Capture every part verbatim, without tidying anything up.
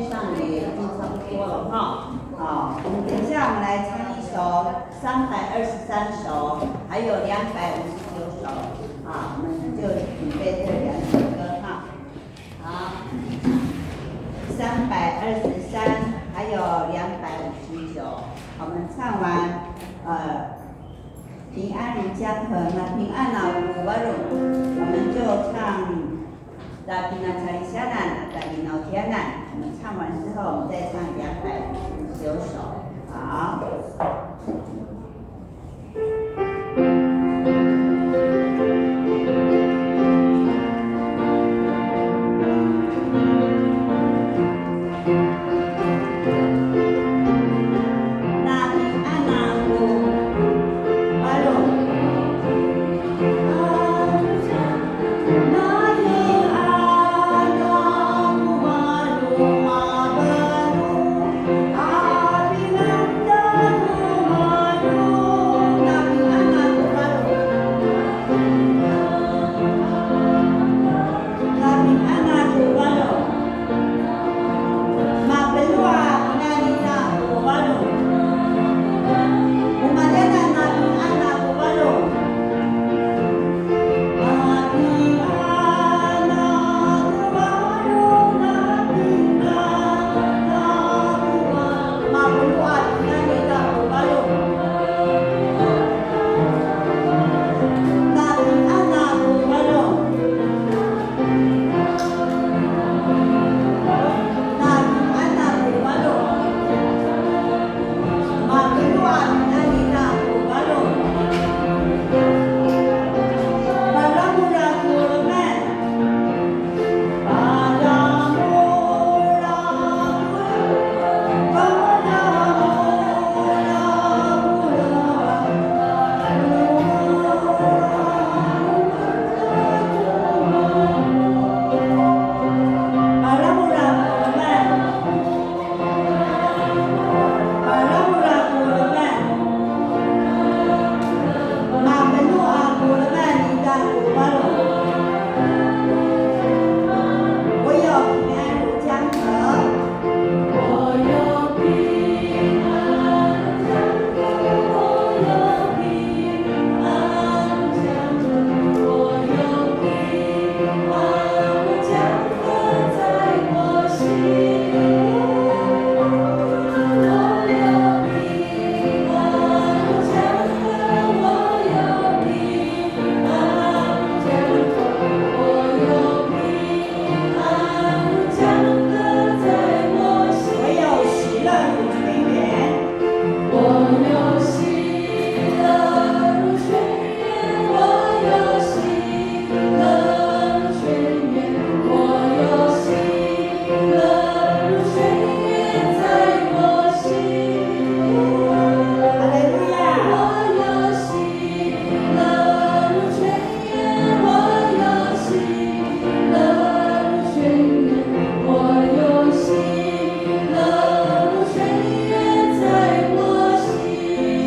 上也已经差不多了哈。好，我们等一下我们来唱一首三百二十三首，还有两百五十九首。啊，我们就准备这两首歌哈。好，三百二十三，还有两百五十九，我们唱完，呃，平安如江河，那平安啊，我们就唱 Tapinacalisianan, tapinautianan. 我们唱完之后，我们再唱两百五十九首。好。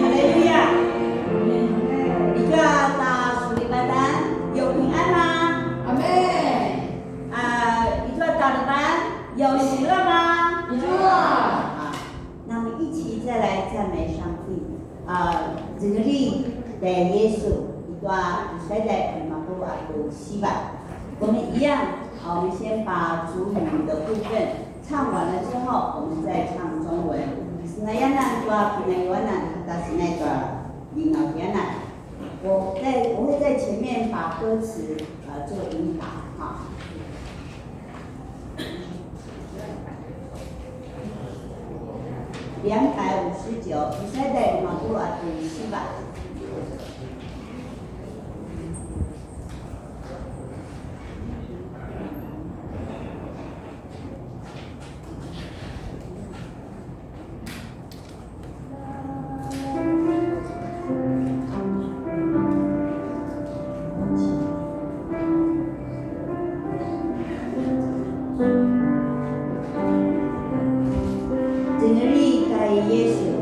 Haleluya. Izua ta sulivatan, 有平安吗？Amen. 啊，izua ta levan, 有喜乐吗？Izua. 啊，那么一起再来赞美上帝。啊， zengeli tjai Yesu, izua Isadai lima puluq a ku siva. 我们一样，啊，我们先把主语的部分唱完了之后，我们再唱中文。Senayanan tua pinayuanan, ta senay tua linautianan. 我在，我会在前面把歌词，呃，做引导，哈。两百五十九，Isadai lima puluq a ku siva. Zengeli tjai Yesu.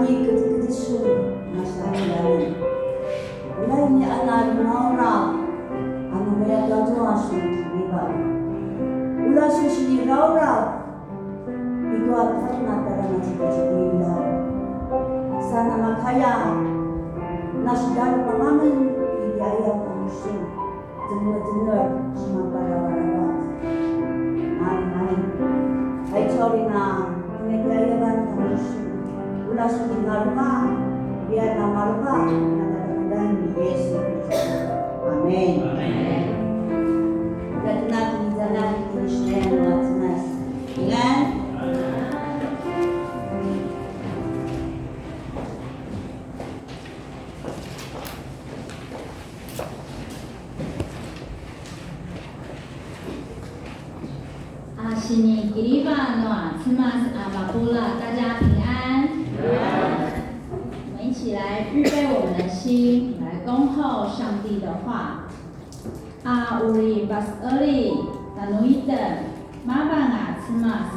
Ni kedrikedri sun, masalu. Ulai ni ana rimauram, anu maya tuazua sun kirivan. Ula sun siniraurau, itua tjarna tara na cikiciki ilau. Sa namakaya, na sidalu pangamen, i aya panusun. Cengercenger seman parawaravac. Mari, mari. Aicu a uri na, pinatjayavan ta Yisu. Ula su kimaruma, biar na maruma, na katakedan ni Yisu Kristu. Amin. Amin. Kita kena kini jalan, kini senayan wa cemas. Ingat? A sinikirivan nua Cemas a mapuljat, 大家平安。我们一起来预备我们的心，来恭候上帝的话。A uri paseqelj tjanuitjen, mavan a Cemas,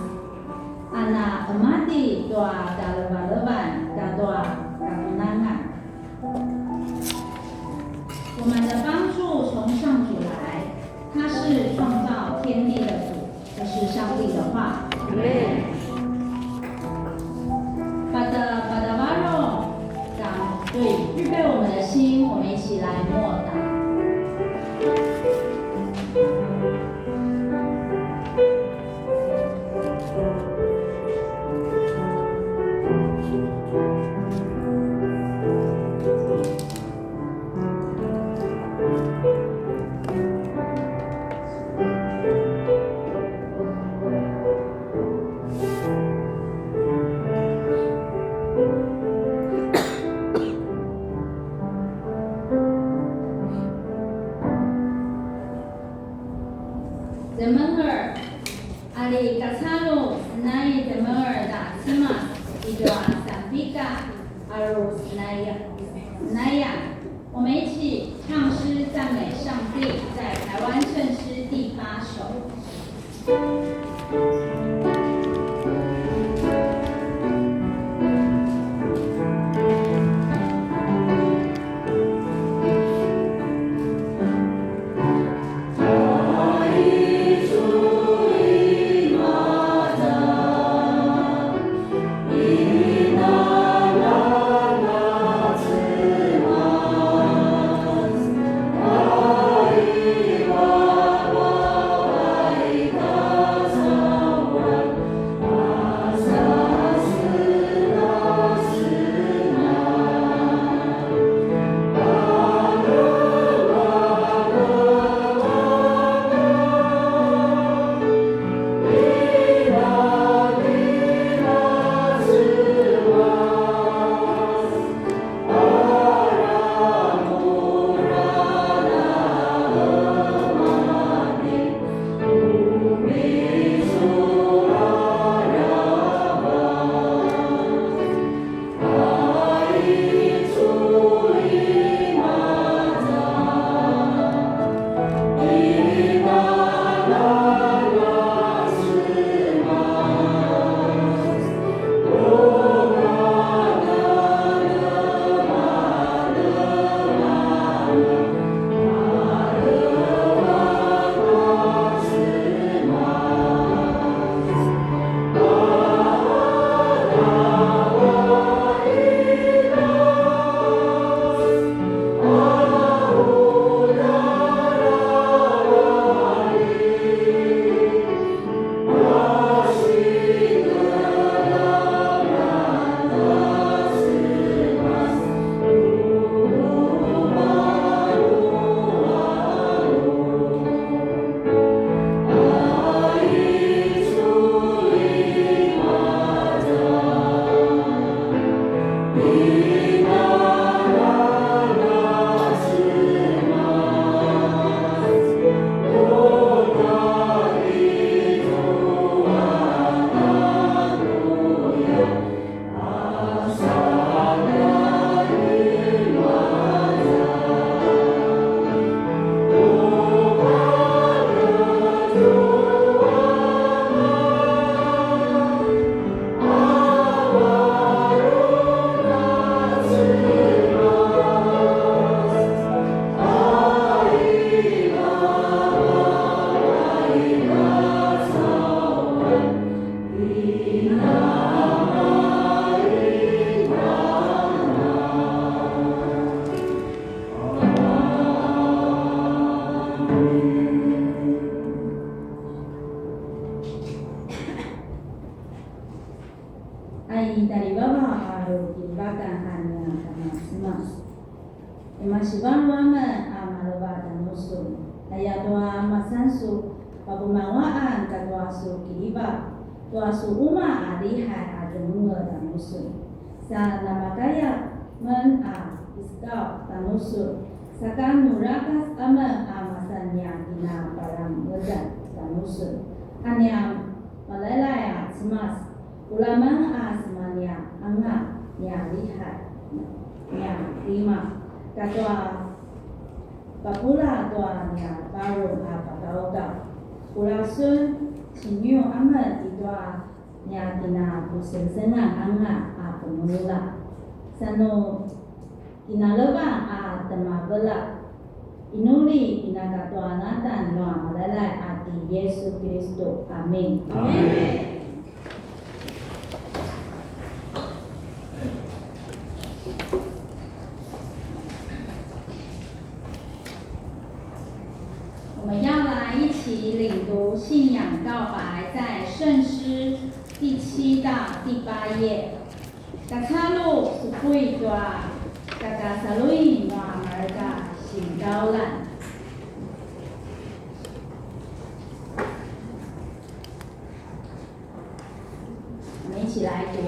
a na qemati tua tjalevelevan katua katunangan. 我们的帮助从上主来，他是创造天地的主，这是上帝的话。Amen. Pada, pada varung, 对，预备我们的心，我们一起来默祷。 Cemenger, ari kacalju, senai cemenger ta Cemas, i tua sanpika, aru senai, senai. 我们一起唱诗赞美上帝，在台湾圣诗第八首。Kilivakan a nia Kama Cemas. Emasivalu amen a maleva tjanusun. Ayatua masan su pakumawaan katua su kilivak, tua su umaq a lihai a zemungel tjanusun. Sa namakaya men a iskau tjanusun, saka nu rakas amen a masan nia kinapalamedan tjanusun. A nia Malailai a Cemas, ulamen a semania anga nia lihai, nia lima, katua papula tua nia varung a pagawgaw. Ula sun cingiu amen i tua nia kinapusengsengan anga a penuljat. Sa nu kinalevan a temavelak. Inuli pinakatuanatan nua Malailai a ti Yesu Kiristu. Amin. Amin. 我们要来一起领读信仰告白，在圣诗第七到第八页。Kacalu supuy tua kakasaluin nua mareka singkaulan. 我们一起来读。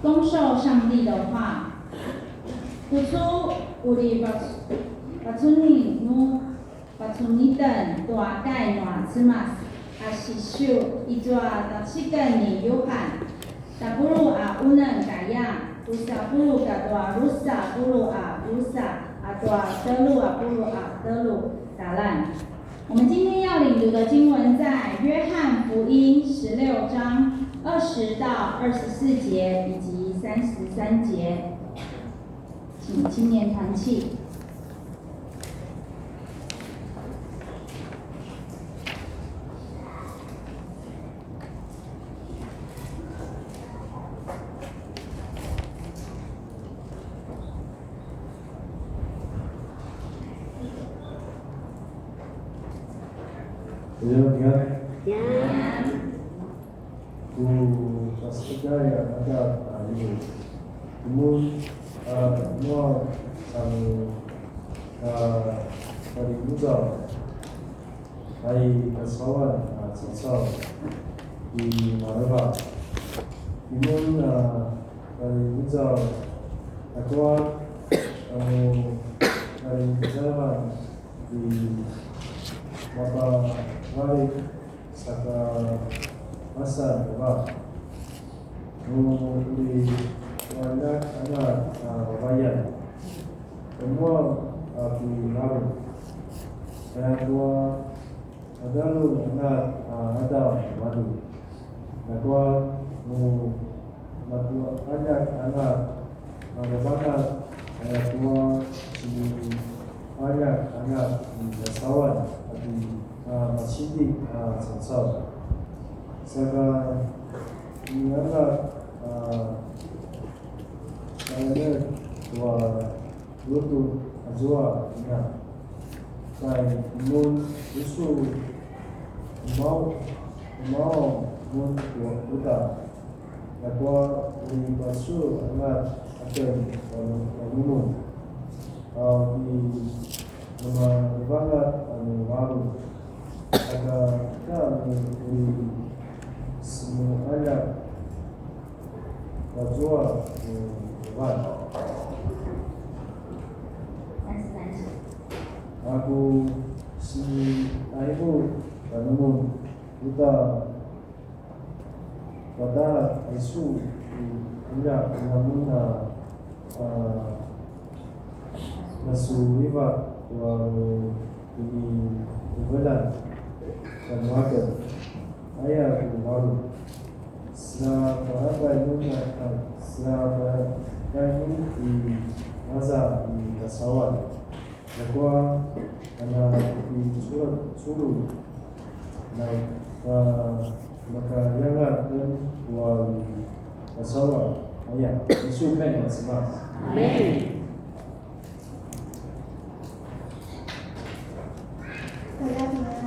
恭受上帝的话。Tucu uri pac-, pacuni nu pacuniten tua kai nua Cemas a sisiu i tua tacikel ni Yuhan, tapuluq a unem kaya, drusa puluq katua drusa puluq a drusa, a tua tjelu a puluq a tjelu talan. 我们今天要领读的经文在约翰福音十六章二十到二十四节以及三十三节，请青年团契。 Hello, ya. Ya. Ku pasekedai angata a limu. Timun, a, mua sanu, a, palimuzaw. Ai kasawan a caucau i maleva. Timun a palimuzaw, ljakua Zalman ti Mapavalik saka masan eva nu uri ualjak anga a vavayan. Kemuang a pinarung. Ayatua Adalun anga a adaw madu. Ljakua nu matualjak anga a levangat, ayatua sinualjak anga i kasawan a ti a macidilj a caucau. Saka ni anga a kayanan tua Lutu azua ina. Kai mun isu mau mau mun tua uta. Ljakua uri pasu angat aken panumun. Au ti nama levangat anu maru. Aka ka uri semualjak Tazua, eh, van. Aku si aibu tanumung uta pada aisu i ula namun a, a, Nasuliva tua nu tiniuvelan tjanuaken aya ku maru. Sa parabay mun a, sa parabay mun i maza i kasawan. Ljakua ana i culu, culu na, a, makayanga ken tua i kasawan aya. Yesu ken a sema. Amen. 大家平安。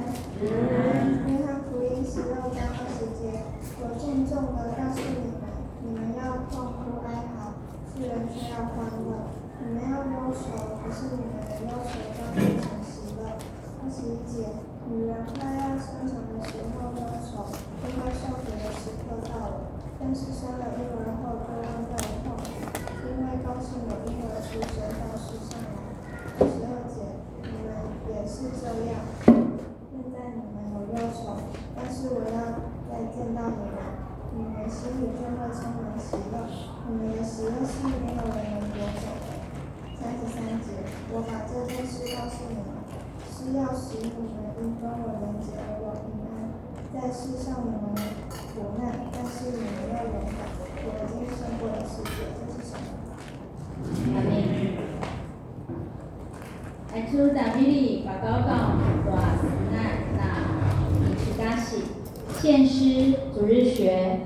约翰福音十六章二十节，我郑重地告诉你们，你们要痛哭哀嚎，世人却要欢乐。你们要忧愁，可是你们的忧愁将变成喜乐。二十一节，女人快要生产的时候忧愁，因为受苦的时刻到了；但是生了婴儿后就忘掉了痛苦，因为高兴有婴儿出生到世上来。二十二节，你们也是这样。现在你们有忧愁，但是我要再见到你们，你们心里就会充满喜乐。你们的喜乐是没有人能夺走的。三十三节，我把这件事告诉你们，是要使你们因跟我连结而有平安。在世上你们有苦难，但是你们要勇敢，我已经胜过了世界。这是什么？ Amin. Aicu ta Vili pakaukaw tua senai na Michikashi, 献诗主日学.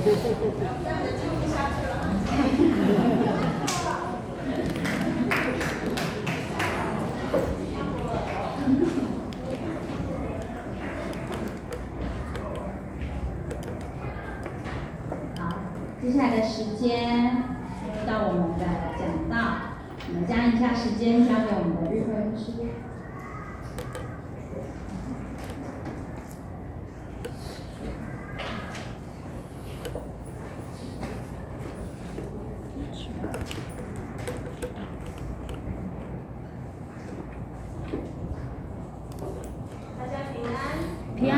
好，接下来的时间到我们的讲道，我们将以下时间交给我们的日会牧师。 大家平安。平安。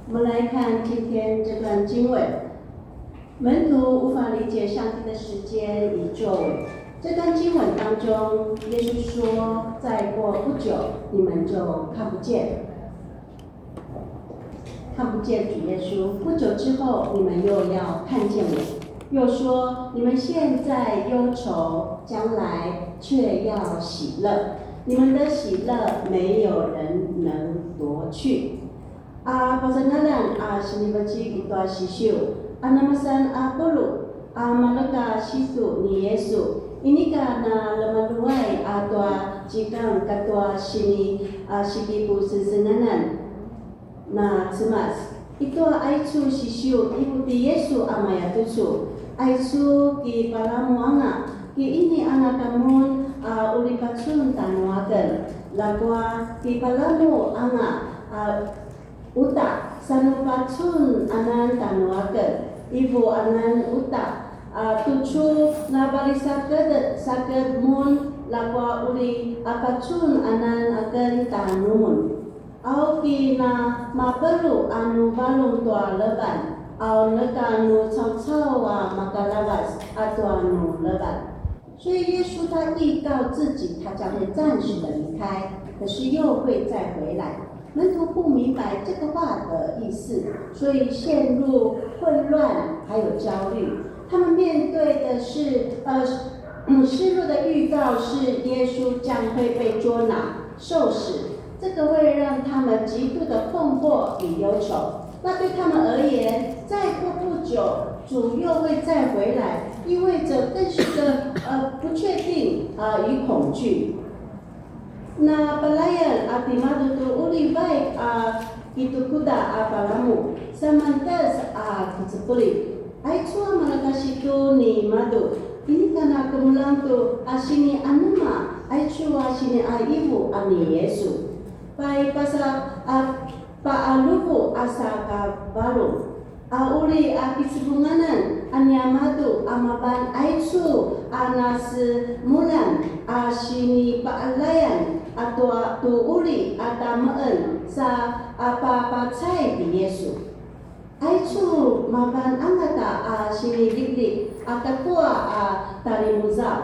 我们来看今天这段经文。 门徒无法理解上帝的时间与作为。这段经文当中，耶稣说：“再过不久，你们就看不见，看不见主耶稣。不久之后，你们又要看见我。”又说：“你们现在忧愁，将来却要喜乐。你们的喜乐，没有人能夺去。” A pasangalan a sinivecik i tua Sisiu, a namasan a pulu, a mareka situ ni Yesu, inika na lemaluay a tua cikang katua sini a sikipusengsenganan na Cemas. I tua aicu Sisiu, ivu ti Yesu a mayatucu, aicu kipalamu anga, ki ini anga kamun a uri pacun tjanuaken, ljakua kipalamu anga a uta, sa nu pacun anan tjanuaken, ivu anan uta, a tucu na valisaked, saked mun, ljakua uri a pacun anan aken tjanumun. Au ki na mapelu a nu varung tua levan, au neka nu caucau a makaravas a tua nu levan. 所以耶稣他预告自己，他将会暂时的离开，可是又会再回来。门徒不明白这个话的意思，所以陷入混乱还有焦虑。他们面对的是，呃，嗯，失落的预告是耶稣将会被捉拿、受死，这个会让他们极度的困惑与忧愁。 那对他们而言，再过不久，主又会再回来，意味着更是个，呃，不确定，呃，与恐惧。Na palayan a timadju tu uri vaik a kitukuda a palamu, samantas a kicepeli. Aicu a mareka situ nimadju, inika na kemeljang tu a sini anema, aicu a sini a ivu a ni Yesu. Pai pasa a pa'aluvu a sa kavarung, a uri a kicevunganan a niamadju a mavan aicu a nasemulan a sinipa'elayan a tua tu uri a tame'en sa a papacay ti Yesu. Aicu mavan angata a sinilivliv a katua a talimuzaw.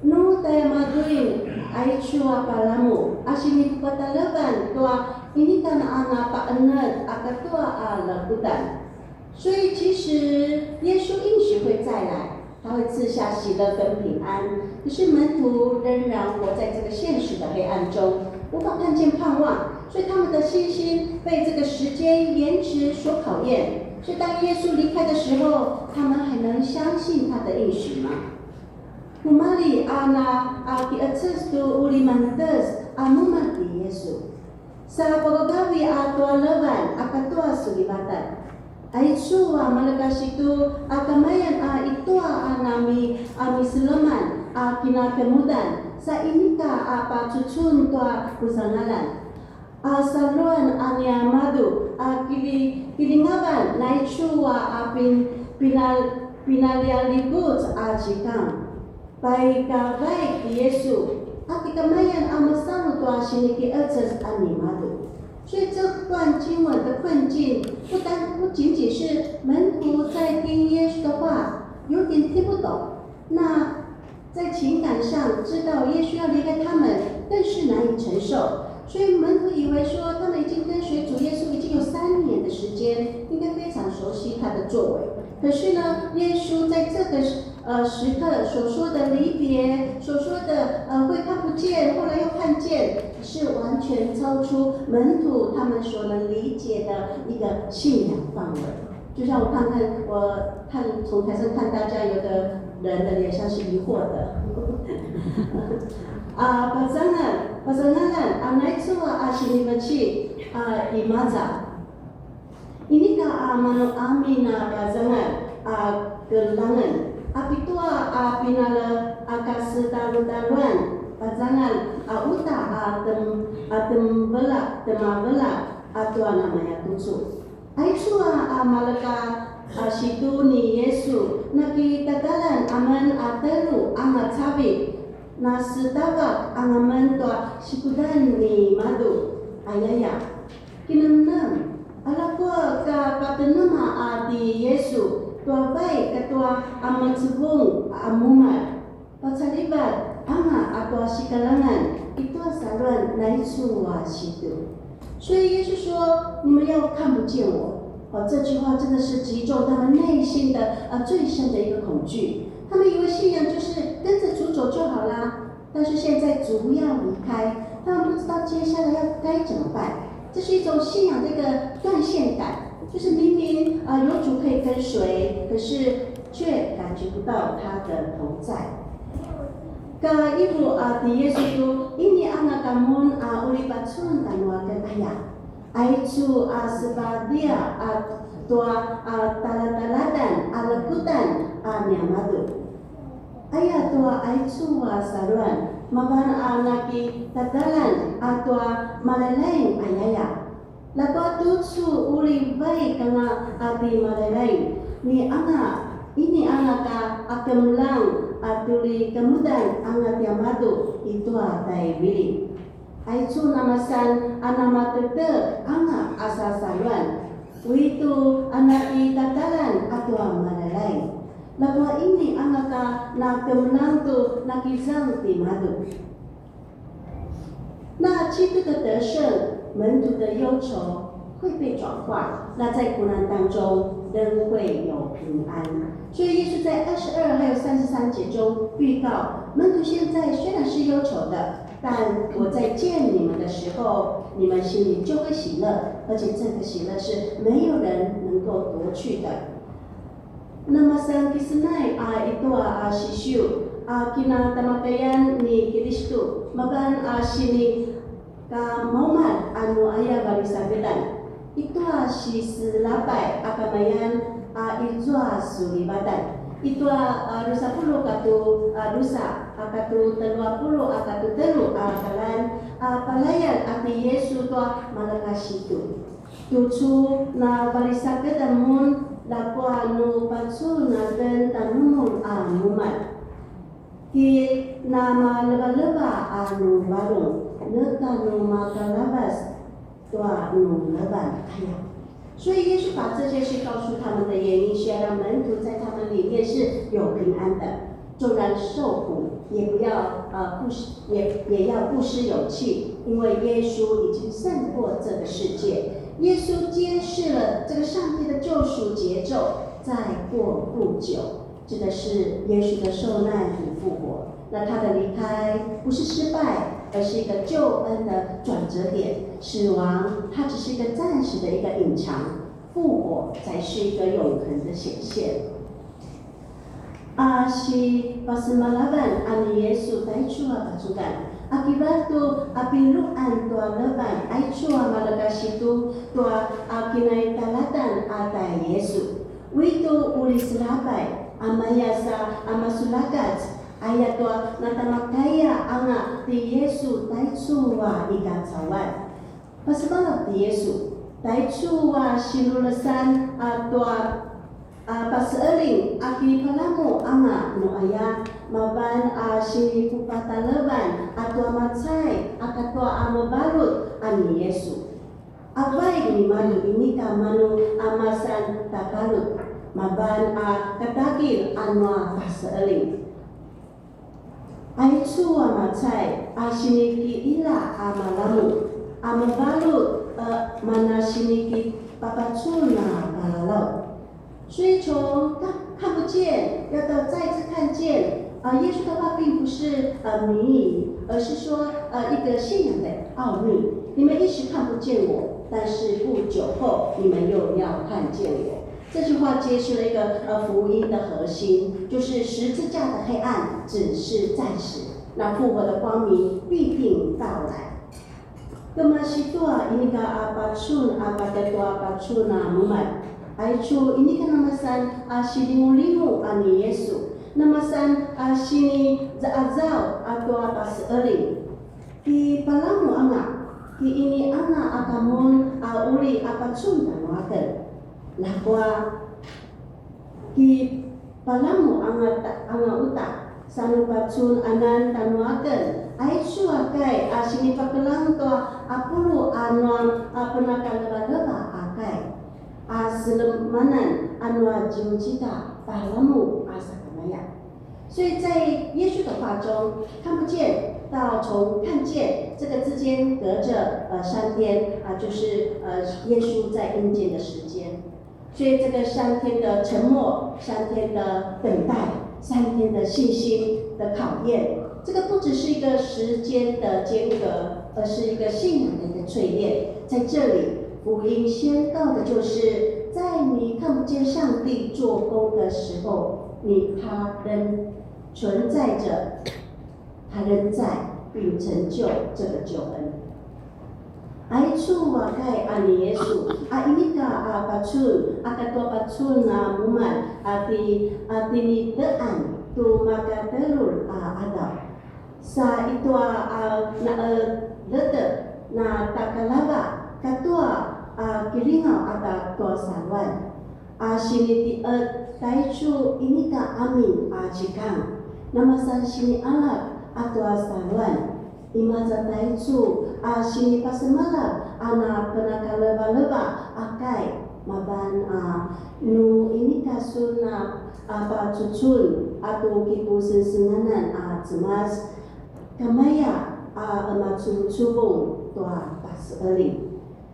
Nu tjaimadjuin aicu a palamu a sinipupatarevan tua inika na pa'enetj a katua a lekudan. 所以其实耶稣应许会再来，他会赐下喜乐跟平安。可是门徒仍然活在这个现实的黑暗中，无法看见盼望，所以他们的信心被这个时间延迟所考验。所以当耶稣离开的时候，他们还能相信他的应许吗？ Kumalji a na a ki'eces tu uri mangetjez a mumalj ti Yesu. Sa pagagavi a tua levan a katua sulivatan. Aicu a mareka situ a kamayan a itua a nami a miseleman a kinakemudan sa inika a pacucun tua kuzangalan. A saluan a niamadju a kili-, kilingavan naicu a pin-, pinal-, pinalialikuc a cikang. Pai ka vaik ti Yesu, a kikamayan a masalu tua siniki'eces a nimadju. 所以这段经文的困境，不单，不仅仅是门徒在听耶稣的话，有点听不懂，那 在情感上知道耶稣要离开他们，更是难以承受。所以门徒以为说，他们已经跟随主耶稣已经有三年的时间，应该非常熟悉他的作为。可是呢，耶稣在这个时，呃，时刻所说的离别，所说的，呃，会看不见，后来又看见，是完全超出门徒他们所能理解的一个信仰范围。就像我看看，我看从台上看大家，有的人的脸上是疑惑的。A, pazangal, pazangalan, a naicu a sinimaci a imaza. Inika a manu amin a pazangal a kelangen, a pitua a pinale a kasetalutaluan, pazangal a uta a tem, a tembelak, temavelak a tua namaya tucu. Aicu a, a maleka a situ ni Yesu, nakitatalan amen a telu anga cavi, nasetavak anga men tua sikudan ni madu, ayaya. Kinemnem, a ljakua ka patenema a ti Yesu, tua pai katua a mecevung a mumal. Pacalivat anga a tua sikalangan i tua saluan naicu a situ. 所以耶稣说，你们要看不见我。哦，这句话真的是击中他们内心的，呃，最深的一个恐惧。他们以为信仰就是跟着主走就好啦，但是现在主要离开，他们不知道接下来要该怎么办。这是一种信仰的一个断线感，就是明明，呃，有主可以跟随，可是却感觉不到他的同在。Ka ivu a ti Yesu tu, ini anga kamun a uri pacun tanuaken aya. Aicu a sepadia a tua a talataladan a lekutan a niamadu. Aya tua aicu a saluan, mavan a nakitatalan a tua malalaing ayaya. Ljakua tucu uri vaik anga a ti malalaing, ni anga, ini anga ka a kemeljang a turi kemudan anga tiamadu i tua taivili. Aicu namasan a namatetek anga a sasaluan, uitu a nakitatalan a tua malalaing. Ljakua ini anga ka na kemeljang tu nakizang timadju. 那基督的得胜，门徒的忧愁会被转化，那在苦难当中仍会有平安。所以耶稣在二十二还有三十三节中预告，门徒现在虽然是忧愁的，但我在见你们的时候，你们心里就会喜乐，而且这个喜乐是没有人能够夺去的。 Namasan kisenay a itua a sisiu a kinatamakayan ni Kilistu, mavan a sini ka mauman a nu aya valisakedan. Itua siselapay a kamayan a izua sulivatan. Itua a drusa puluq katu a drusa a katu telua puluq a katu telu a kalan a palayan a ti Yesu tua malakasitu. Tucu na valisaked mun, ljakua nu pacun aken tanumun a mumalj. Ki namalevaleva a nu varung, neka nu makalavas tua nu levan aya. 所以耶稣把这件事告诉他们的原因，是要让门徒在他们里面是有平安的。 纵然受苦，也不要呃不失也也要不失勇气，因为耶稣已经胜过这个世界。耶稣揭示了这个上帝的救赎节奏，再过不久，指的是耶稣的受难与复活。那他的离开不是失败，而是一个救恩的转折点。死亡它只是一个暂时的一个隐藏，复活才是一个永恒的显现。 A sipasemalavay a ni Yesu taicu a pacudan, a kivaltu a piluan tua levan aicu a malakasitu tua a kinaitalatan a tai Yesu. Uitu uri selapay a mayasa a masulakac, ayatua natamakaya anga ti Yesu taicu a i kacauan. Pasemalav ti Yesu, taicu a sinulesan a tua a paseqeljing a kipalamu anga nu aya, mavan a sinipupatalevan a tua macai a katua a mevalut a ni Yesu. A vaik nimadju inika manu a masan takalut, mavan a katakil a nua paseqeljing. Aicu a macai a sinikiqila a malamu, a mevalut, a mana sinikipapacun a palalaut. 所以从看看不见，要到再次看见，啊，耶稣他并不是呃迷，而是说，呃，一个信仰的奥秘。你们一时看不见我，但是不久后你们又要看见我。这句话揭示了一个，呃，福音的核心，就是十字架的黑暗只是暂时，那复活的光明必定到来。Kemasi tua inika a pacun a patatua pacun a mumalj. Aicu inika namasan a silingulingu a ni Yesu. Namasan a sinizazaw a tua paseqeling. Kipalamu anga, ki ini anga a kamun a uri a pacun tanuaken. Ljakua, kipalamu anga ta-, anga uta, sa nu pacun anan tanuaken, aicu a kai a sinipakeljang tua a pulu a nua a penakalevaleva a kai, a selemanan a nua ziuzika, palamu a sakamaya. 所以在耶稣的话中，看不见到从看见这个之间隔着，呃，三天，啊，就是，呃，耶稣在阴间的时间。所以这个三天的沉默，三天的等待，三天的信心的考验，这个不只是一个时间的间隔，而是一个信仰的一个淬炼。在这里，福音宣告的就是，在你看不见上帝做工的时候，你，他仍存在着，他仍在，并成就这个救恩。Aicu a kai a ni Yesu, a inika a pacun, a katua pacun a mumalj, a ti, a tinitean tu makatelur a qadaw. Sa itua a naqedeqed na takalava katua a kilingaw a ta tua saluan. A sinitiqed taicu inika amin a zikang, namasan sinialjak a tua saluan. Imaza taicu a sinipasemalak a na penakalevaleva a kai, mavan a nu inika sun a, a pacucun a tu kipusengsenganan a Cemas, kamaya a emacuvungcuvung tua paseqeling.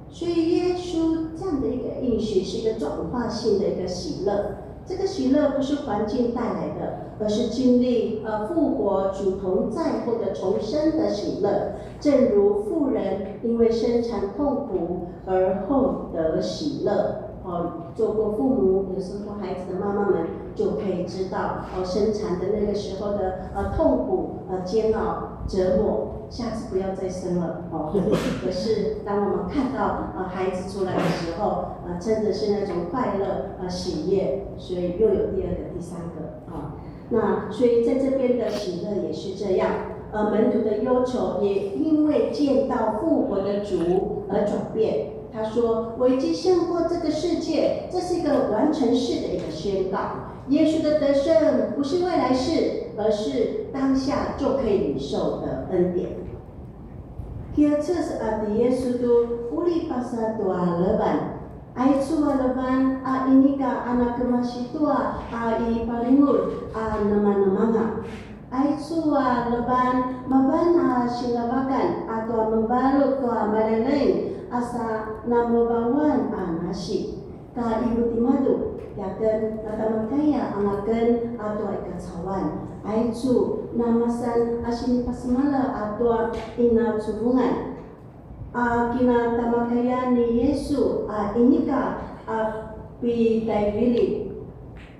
所以耶稣这样的一个应许是一个转化性的一个喜乐，这个喜乐不是环境带来的，而是经历，呃，复活主同在或者重生的喜乐。正如妇人因为生产痛苦而后得喜乐。哦，做过父母，有生过孩子的妈妈们就可以知道，哦，生产的那个时候的，呃，痛苦、呃，煎熬、折磨，下次不要再生了，哦。可是当我们看到，呃，孩子出来的时候，呃，真的是那种快乐、呃，喜悦，所以又有第二个、第三个，啊。那所以在这边的喜乐也是这样，呃，门徒的忧愁也因为见到复活的主而转变。他说：“我已经胜过这个世界。”这是一个完成式的一个宣告。耶稣的得胜不是未来式，而是当下就可以领受的恩典。Kiaces a ti Yesu tu uri pasa tua levan. Aicu a levan a inika a nakemasi tua a i palingulj a nemanemanga. Aicu a levan mavan a sinavakan a tua mevalu tua maleleng a sa namevawan a nasi. Ka ivu timadju, tiaken na tamakaya angaken a tua i kacauan. Aicu namasan a sinipasemala a tua inacuvungan. A kinatamakayan ni Yesu a inika a pitaivililj.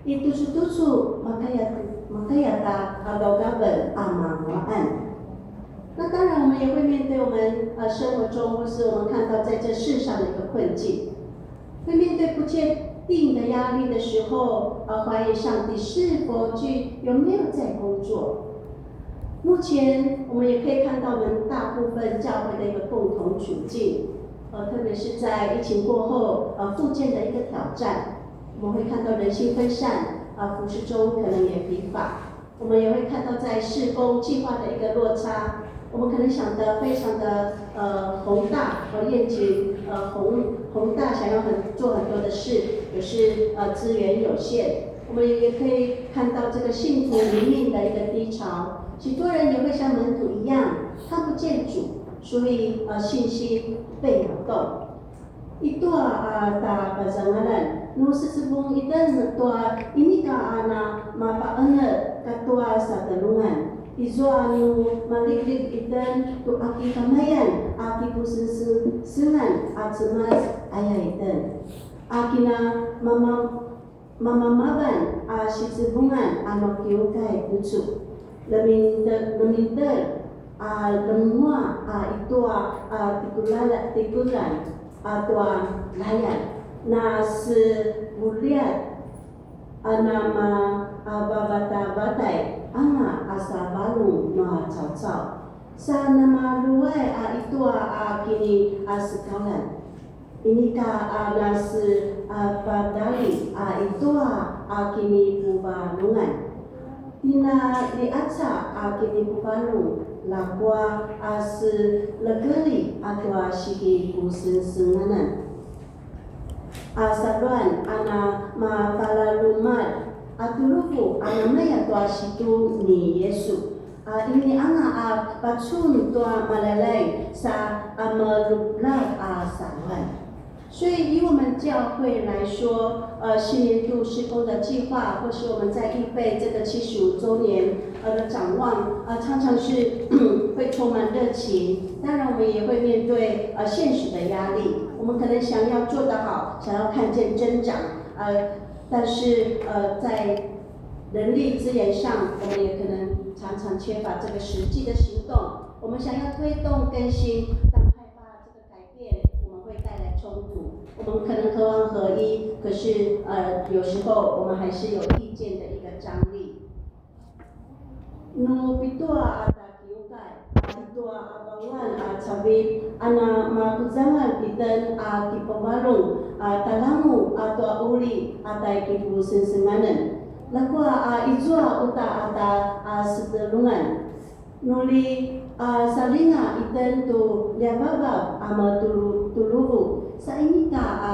I tucutucu makaya, makaya ta a gaugaven a manguaqan. 那当然，我们也会面对我们，呃，生活中或是我们看到在这世上的一个困境，会面对不确定的压力的时候，呃，怀疑上帝是否具，有没有在工作。目前我们也可以看到我们大部分教会的一个共同处境，呃，特别是在疫情过后，呃，复健的一个挑战，我们会看到人心分散，啊，服事中可能也疲乏。我们也会看到在事工计划的一个落差，我们可能想得非常的，呃，宏大和愿景，呃，宏，宏大，想要很，做很多的事，可是，呃，资源有限。我们也可以看到这个信徒灵命的一个低潮，许多人也会像门徒一样看不见主，所以，呃，信心被摇动。I tua a tapazangalan, nu secevung itjen tua inika a na mapaqenetj katua satelungan. Izua nu maliklik itjen tu aki kamayan a kipusengsengan a Cemas aya itjen. A kina mama-, mamamavan a sicevungan a makiukai tucu. Leminte-, lemintel a lemua a itua a tikulala-, tikulan a tua layan. Na sevuliat a namavavatavatay anga a sa varung nua caucau. Sa namaluay a itua a kini a sekalan. Inika a nase a padali a itua a kini puvarungan. Tina liaca a kini puvarung lakua a se lekeli a tua sikipusengsenganan. A saluan a na mapalalumal a tuluvu a namaya tua situ ni Yesu. A ini anga a pacun tua malalay sa a melublak a saluan. 所以以我们教会来说，呃，新年度施工的计划，或是我们在预备这个七十五周年，呃，的展望，呃，常常是会充满热情。当然，我们也会面对，呃，现实的压力。我们可能想要做得好，想要看见增长，呃，但是，呃，在人力资源上，我们也可能常常缺乏这个实际的行动。我们想要推动更新，但害怕这个改变，我们会带来冲突。我们可能渴望合一，可是，呃，有时候我们还是有意见的一个张力。Nu pitua a ta kiukai, a itua a vanguan a cavilj, a na makuzangal itjen a kipavarung, a talamu a tua uli a tai kipusengsenganen. Lakua a izua uta a ta a setelungan. Nuli a salinga itjen tu liavavav a metulu-, tuluvu, sa inika a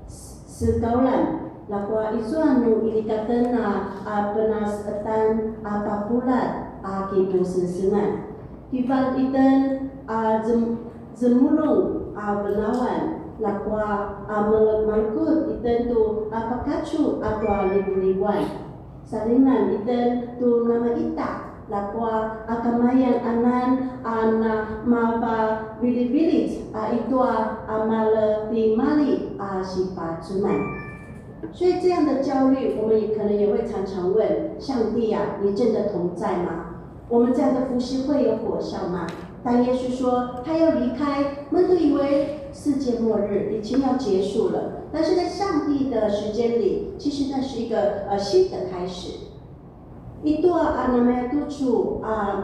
s-, sekaulan, lakua izua nu inika tjen a, a penasetan a papulat a kipusengsengan. Kival itjen a zem-, zemulung a venawan, lakua a mele-, malekut itjen tu a pakacu a tua livulivuan. Salingan itjen tu namaita, lakua a kamayan anan a na mapavilivililj a itua a maletimalji a sipacunan. 所以这样的焦虑，我们也可能也会常常问上帝啊，你真的同在吗？我们这样的服侍会有果效吗？当耶稣说他要离开，门徒以为世界末日已经要结束了，但是在上帝的时间里，其实那是一个，呃，新的开始。Itua a namaya tucu a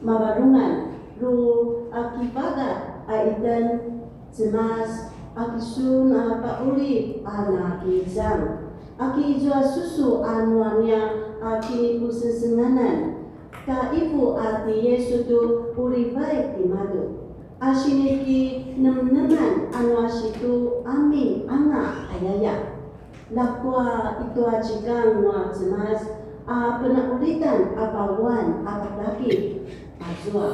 mavarungan, ru a kivaga a itjen, Cemas, a kisun a pauli a na kizang, a ki izua susu a nuania a kinipusengsenganan, ka ivu a ti Yesu tu ulivai timadju, a sinikinemneman a nua situ amin anga ayaya. Lakua itua cikang nua Cemas a penaulitan a pawan a pataki azua.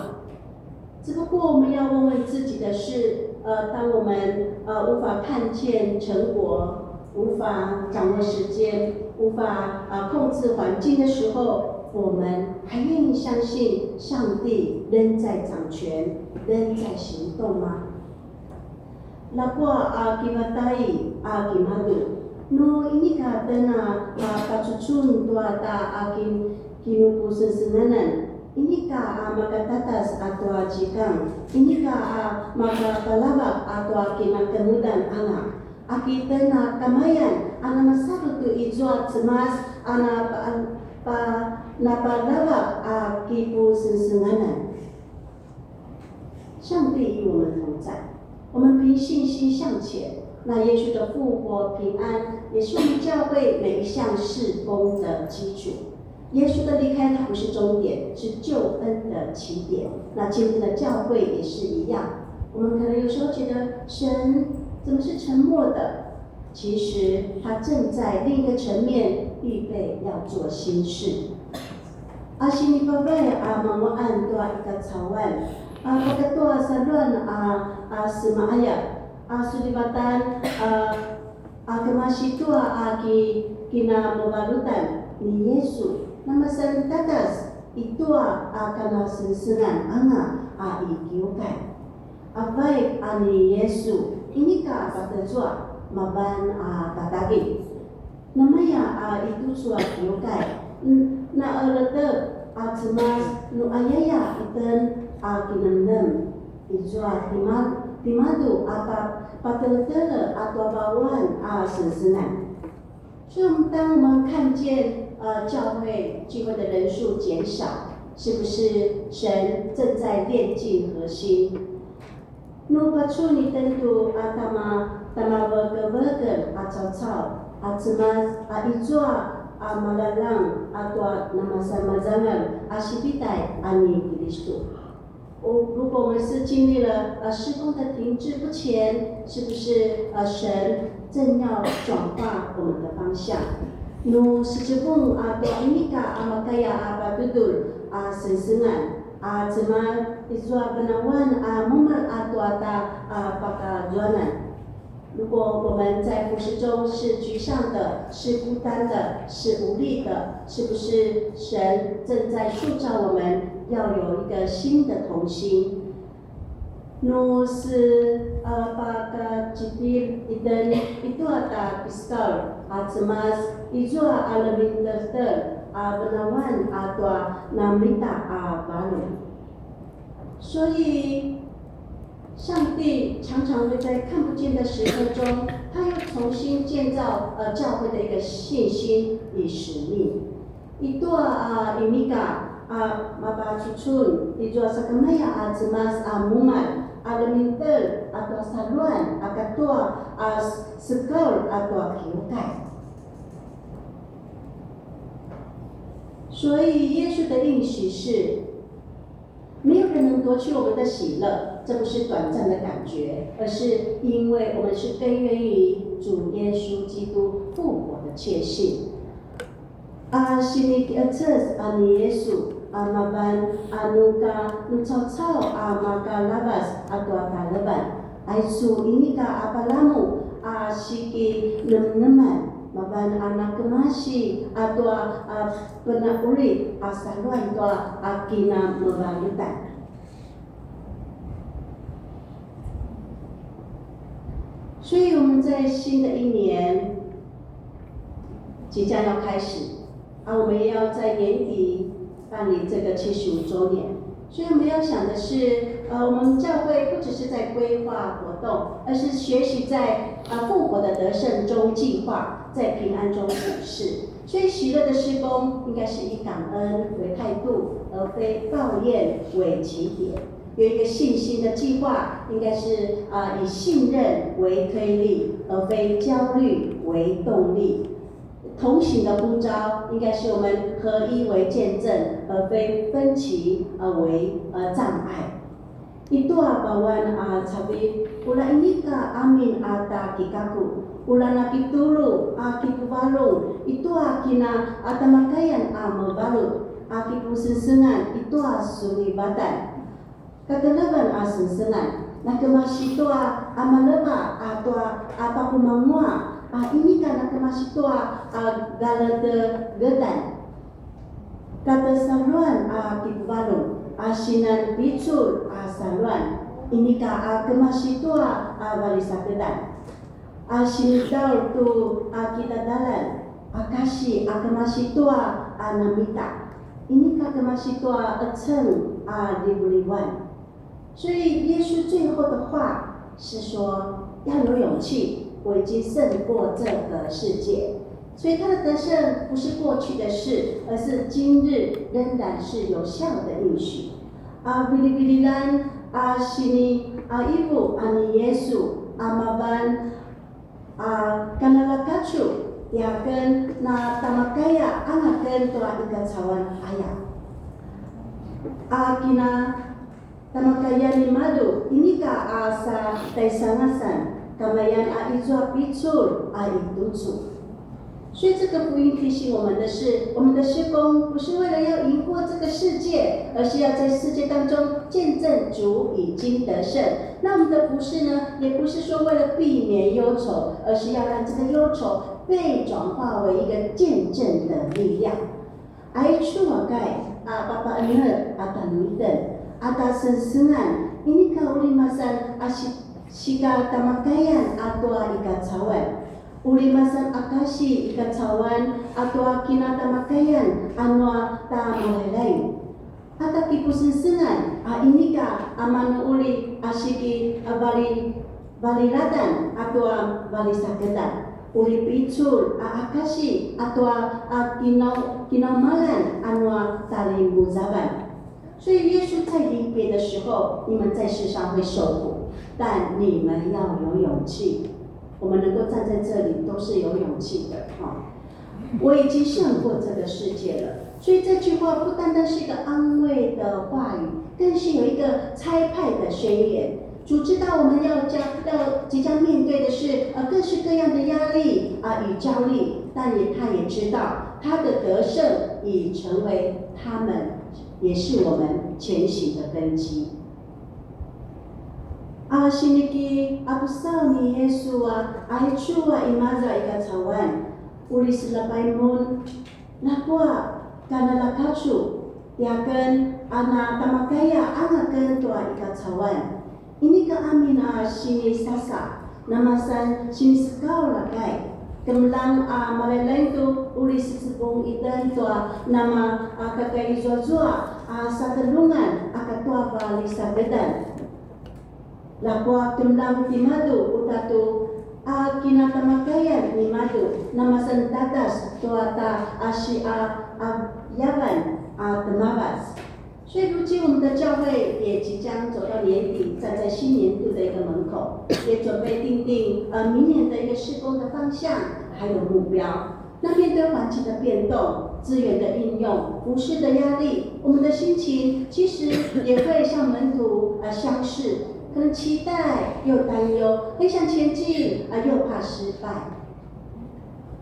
只不过我们要问问自己的是，呃，当我们，呃，无法看见成果，无法掌握时间，无法，呃，控制环境的时候，我们还愿意相信上帝仍在掌权，仍在行动吗？Lakua a kivatai a kimadju, nu inika tjen a pacucun tua ta a kin-, kinupusengsenganan, inika a makatatas a tua cikang, inika a makapalavak a tua kinakemudan anga, a ki tjen a kamayan a namasalu tu izua Cemas a na pa-, pa-, napalavak a kipusengsenganan. 上帝与我们同在，我们凭信心向前。那耶稣的复活、平安，也是我们教会每一项事工的基础。耶稣的离开，它不是终点，是救恩的起点。那今天的教会也是一样，我们可能有时候觉得神怎么是沉默的？其实他正在另一个层面预备要做新事。 A sinipavay a manguaq tua i kacauan, a pakatua saluan a, a semaqaya, a sulivatan, a, a kemasi tua a ki, kinamuvalutan ni Yesu, namasan tatas, i tua a kanasengsengan anga a i kiukai. A vaik a ni Yesu, inika patezua, mavan a tatagi. Namaya a i tucu a kiukai, n-, na eletep a Cemas nu ayaya iten a kinemnem. Izua tima-, timadju a pa-, pateletele a tua vawan a sengsengan. 所以我们当我们看见，呃，教会聚会的人数减少，是不是神正在炼净核心？Nu pacuni tentu a tama, tama vekeveke a caucau, a Cemas, a izua, a malalang, a tua namasamazangal, a sipitai, a ni Kilistu. 哦，如果我们是经历了，呃，事工的停滞不前，是不是，呃，神正要转化我们的方向？Nu secevung a tua inika a makaya a patudul a sengsengan, a Cemas izua benawan a mumel a tua ta a pakazuanan. 如果我们在服事中是沮丧的，是孤单的，是无力的，是不是神正在塑造我们，要有一个新的同心？Nu se, a, pakacipil iten i tua ta piskal, a Cemas izua a lemingterter a benawan a tua namita a valu. 所以，上帝常常会在看不见的时刻中，他又重新建造，呃，教会的一个信心与使命。I tua, a, inika, a, mapacucun, i tua sakamaya, a, Cemas, a, mumal, a, lemingtel, a, tua saluan, a, katua, a, sekaul, a, tua kiukai. 所以耶稣的应许是，没有人能夺去我们的喜乐，这不是短暂的感觉，而是因为我们是根源于主耶稣基督复活的确信。A sinikiqeces a ni Yesu, a mavan, a nu ka nu caucau a makalavas a tua talevan, aicu inika a palamu a sikinemneman, mavan a nakemasi a tua a penaqulid a saluan tua a kinamevalutan. 所以我们在新的一年即将要开始，啊，我们也要在年底办理这个七十五周年。所以我们要想的是，呃，我们教会不只是在规划活动，而是学习在，呃，复活的得胜中计划，在平安中服事。所以喜乐的事工应该是以感恩为态度，而非抱怨为起点。 有一个信心的计划，应该是，啊，以信任为推力，而非焦虑为动力。同行的呼召应该是我们合一为见证，而非分歧，呃，为，呃，障碍。I tua pawan, a, cavilj, ula inika amin a ta kikaku, ula nakitulu a kipuvarung i tua kina a tamakayan a mevalut a kipusengsengan i tua sulivatan. Katelevan a sengsengan, nakemasi tua a maleva a tua a pakumangua, a inika nakemasi tua a galetegetan. Katesaluan a kipuvarung a sinan picul a saluan, inika a kemasi tua a valisakedan. A sinidaul tu a kitadalan, a kasi a kemasi tua a namita, inika kemasi tua eceng a livalivan. 所以耶稣最后的话是说，要有勇气，我已经胜过这个世界。所以他的得胜不是过去的事，而是今日仍然是有效的应许。A vilivililan, a sini, a ivu, a ni Yesu, a mavan, a kanalakacu, tiaken na tamakaya anga ken tua i kacauan aya. A kina tamakayan nimadju, inika a sa taisangasan, kamayan a izua picul a i tucu. 所以这个福音提醒我们的是，我们的事工不是为了要赢过这个世界，而是要在世界当中见证主已经得胜。那我们的服事呢，也不是说为了避免忧愁，而是要让这个忧愁被转化为一个见证的力量。Aicu a kai, a papaened a tjanuitjen, a ta sengsengan, inika uri masan a si-, sika tamakayan a tua i kacauan. Uri masan a kasi i kacauan a tua kinatamakayan a nua ta malailai. A ta kipusengsengan a inika a manu uri a siki a vali-, valiladan a tua valisakedan. Uri picul a akasi a tua a kinau-, kinaumalan a nua talimuzavan. 所以耶稣在离别的时候，你们在世上会受苦，但你们要有勇气。我们能够站在这里，都是有勇气的，哈。我已经胜过这个世界了。所以这句话不单单是一个安慰的话语，更是有一个差派的宣言。主知道我们要将，要即将面对的是，呃，各式各样的压力啊，与焦虑，但也，他也知道他的得胜已成为他们，也是我们前行的根基。A siniki a pusaw ni Yesu a, aicu a imaza i kacauan, uri selapay mun, ljakua, kana lakacu, tiaken a na tamakaya anga ken tua i kacauan. Inika amin a sinisasa, namasan sinisekaw lakai. Kemeljang a malailai tu uri secevung itjen tua nama a kakaizuazua a satelungan a katua valisakedan. Ljakua kemeljang timadju uta tu a kinatamakayan nimadju, namasan dadas tua ta a si a, a yavan a temavac. 所以如今我们的教会也即将走到年底，站在新年度的一个门口，也准备定定，呃，明年的一个事工的方向，还有目标。那面对环境的变动、资源的运用、服事的压力，我们的心情其实也会像门徒，呃，相似，可能期待又担忧，很想前进，啊，又怕失败。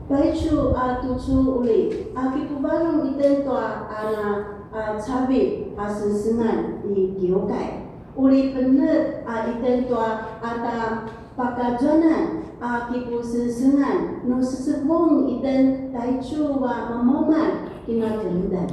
Paicu a tucu uri a kipuvarung itjen tua a na a cavilj a sengsengan i kiukai. Uri penetj a itjen tua a ta pakazuanan a kipusengsengan nu secevung itjen taicu a mamauman kinakemudan.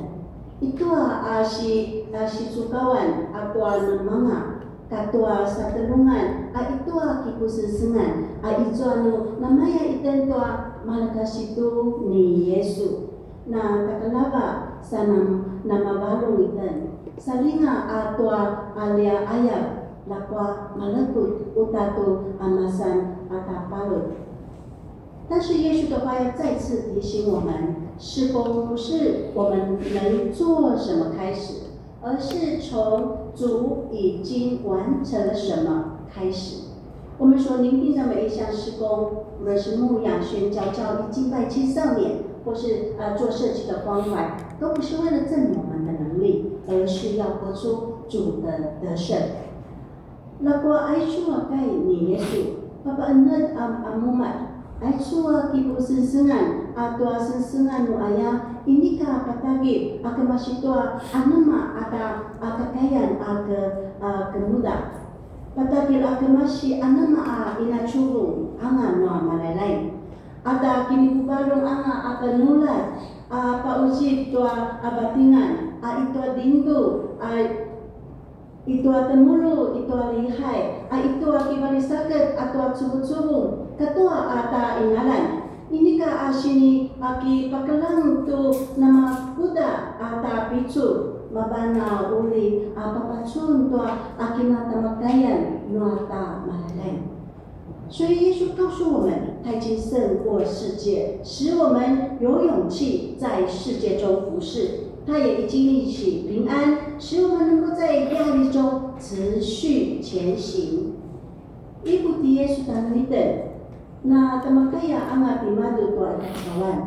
Itua a si, a sicukawan a tua namanga katua satelungan a itua kipusengsengan a izua nu namaya itjen tua malakasitu ni Yesu. Na takelava sa nam-, namavarung itjen. Salinga a tua alia ayap, ljakua malekut uta tu a masan a tapalut. 但是耶稣的话要再次提醒我们，事工不是我们能做什么开始，而是从主已经完成了什么开始。我们所擬定的每一项事工，无论是牧养、宣教、教育、敬拜、青少年，或是，呃，做社区的关怀，都不是为了证明我们的能力，而是要活出主的得胜。 Ljakua aicu a kai ni Yesu, papaenetj a, a mumalj, aicu a kipusengsengan a tua sengsengan nu aya, inika patagilj a kemasi tua anema a ta a kakayan a ke, a kemuda. Patagilj a kemasi anema a inacuvung anga nua malailai. A ta kinipuvarung anga a penuljat a paucip tua a vatingan a itua dindu a itua temulu, itua lihai, a itua kivalisaked, a tua cuvucuvung, katua a ta inalan. Inika a sini a kipakelang tu namakuda a ta picul, mavan a uri a papacun tua a kinatamakayan nua ta malailai. 所以耶稣告诉我们，他已经胜过世界，使我们有勇气在世界中服侍。他也已经一起平安，使我们能够在压力中持续前行。Ikuti Yesu tjanuitjen, na tamakaya anga timadju tua i kacauan.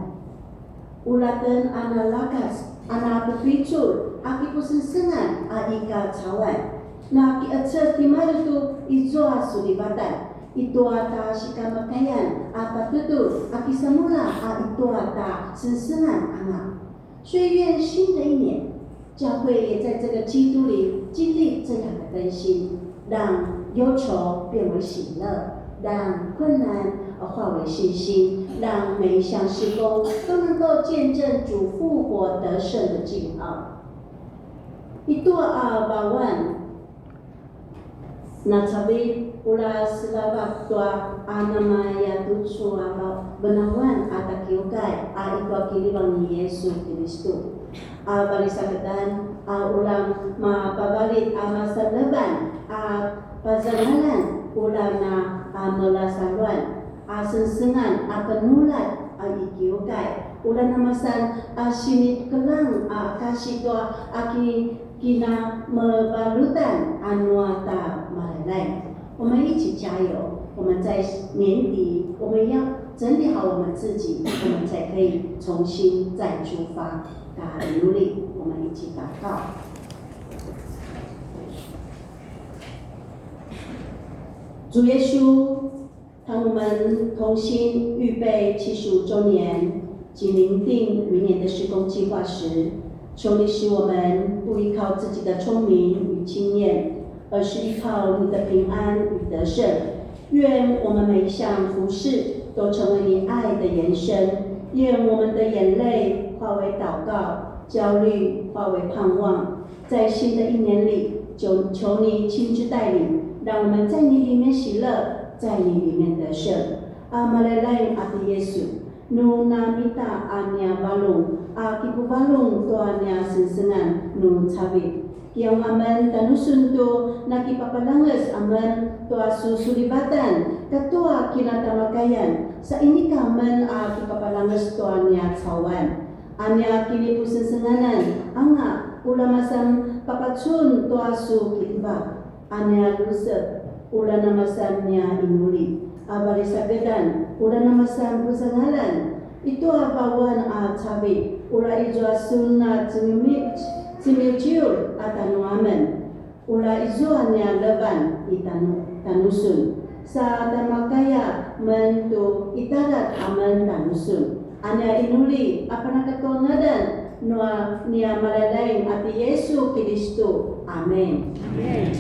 Ulaten a na lakas, a na pupicul, a kipusengsengan a i kacauan. Na ki'ecel timadju tu izua sulivatan, itua ta sikamakayan a patutu a kisamulja a itua ta sengsengan anga. 所以愿新的一年，教会也在这个基督里经历这样的更新，让忧愁变为喜乐，让困难，呃，化为信心，让每一项事工都能够见证主复活得胜的记号。Itua a vawan, na cavilj ula selavak tua a namayatucu a venawan a takiukai a itua kilivang ni Yesu Kilistu. A valisakedan a ula mapavalit a masalevan a pazangalan ula na a melasaluan a sengsengan a penulat a ikiukai ula namasan a sinikelang a kasi tua a ki kinamevalutan a nua ta malalay. 我们一起加油，我们在年底，我们要整理好我们自己，我们才可以重新再出发。大家努力，我们一起祷告。主耶稣， 当我们同心预备七十五周年及擬定明年的事工计划时，求你使我们不依靠自己的聪明与经验，而是依靠你的平安与得胜。愿我们每一项服事都成为你爱的延伸，愿我们的眼泪化为祷告，焦虑化为盼望， 在新的一年里，求，求你亲自带领，让我们在你里面喜乐，在你里面得胜。A malalay a ti Yesu, nu namita a nia varung, a kipuvarung tua nia sengsengan nu cavilj. Kiyaung amen tanusun tu nakipapalanges amen tua su sulivatan, katua kinatamakayan, sa inika amen a kipapalanges tua nia cawan. A nia kinipusengsenganan anga ula masan papacun tua su kiljivak. A nia lusep ula namasan nia inuli. A valisakedan ula namasan puzangalan. Itua vawan a cavilj ula izua sun a cemimi-, cemiciur a tanu amen. Ula izua nia levan i tanu-, tanusun. Sa tamakaya men tu itadat amen tanusun. A nia inuli a panakatuangadan nua nia malalaing a ti Yesu Kilistu. Amen. Amen.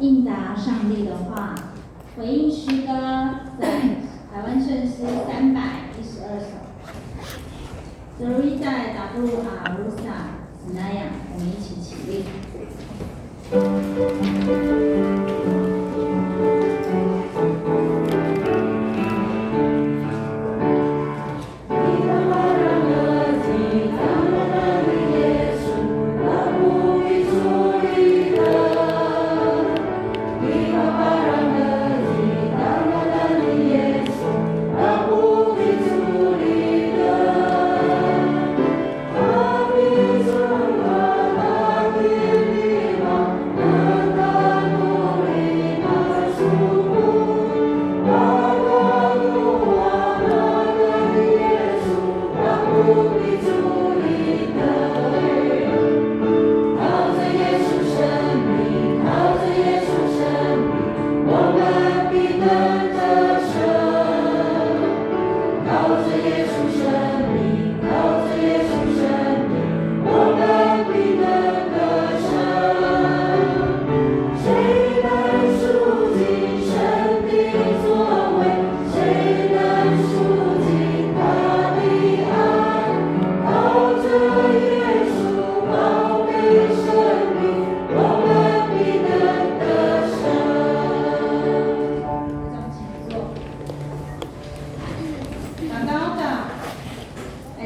应答上帝的话，回应诗歌在台湾圣诗三百一十二首。Sorita taku a rusa, senayang, 我们一起起立。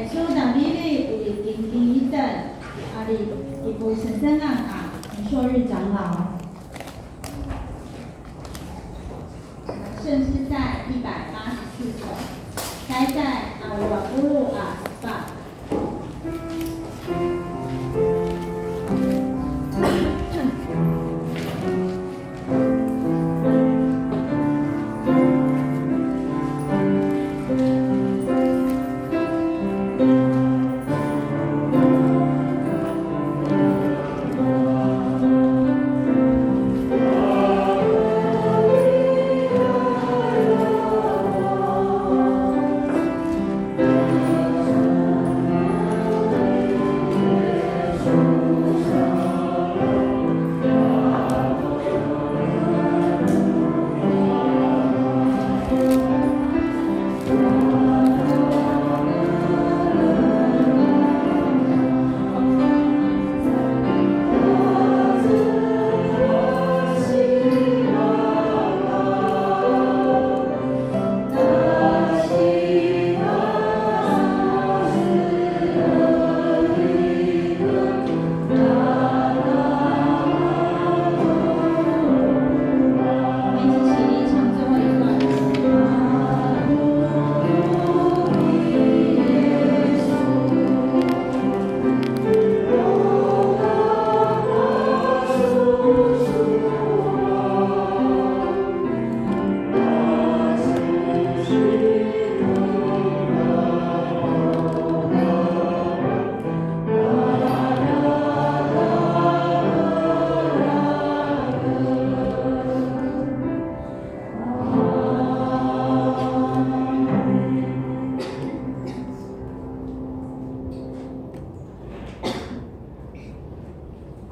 Aicu a djavili uri kinkin itjen, ari kipusengsengan a 陈秀日长老。圣诗在一百八十四首，该在 alu a puluq a sepatj. 我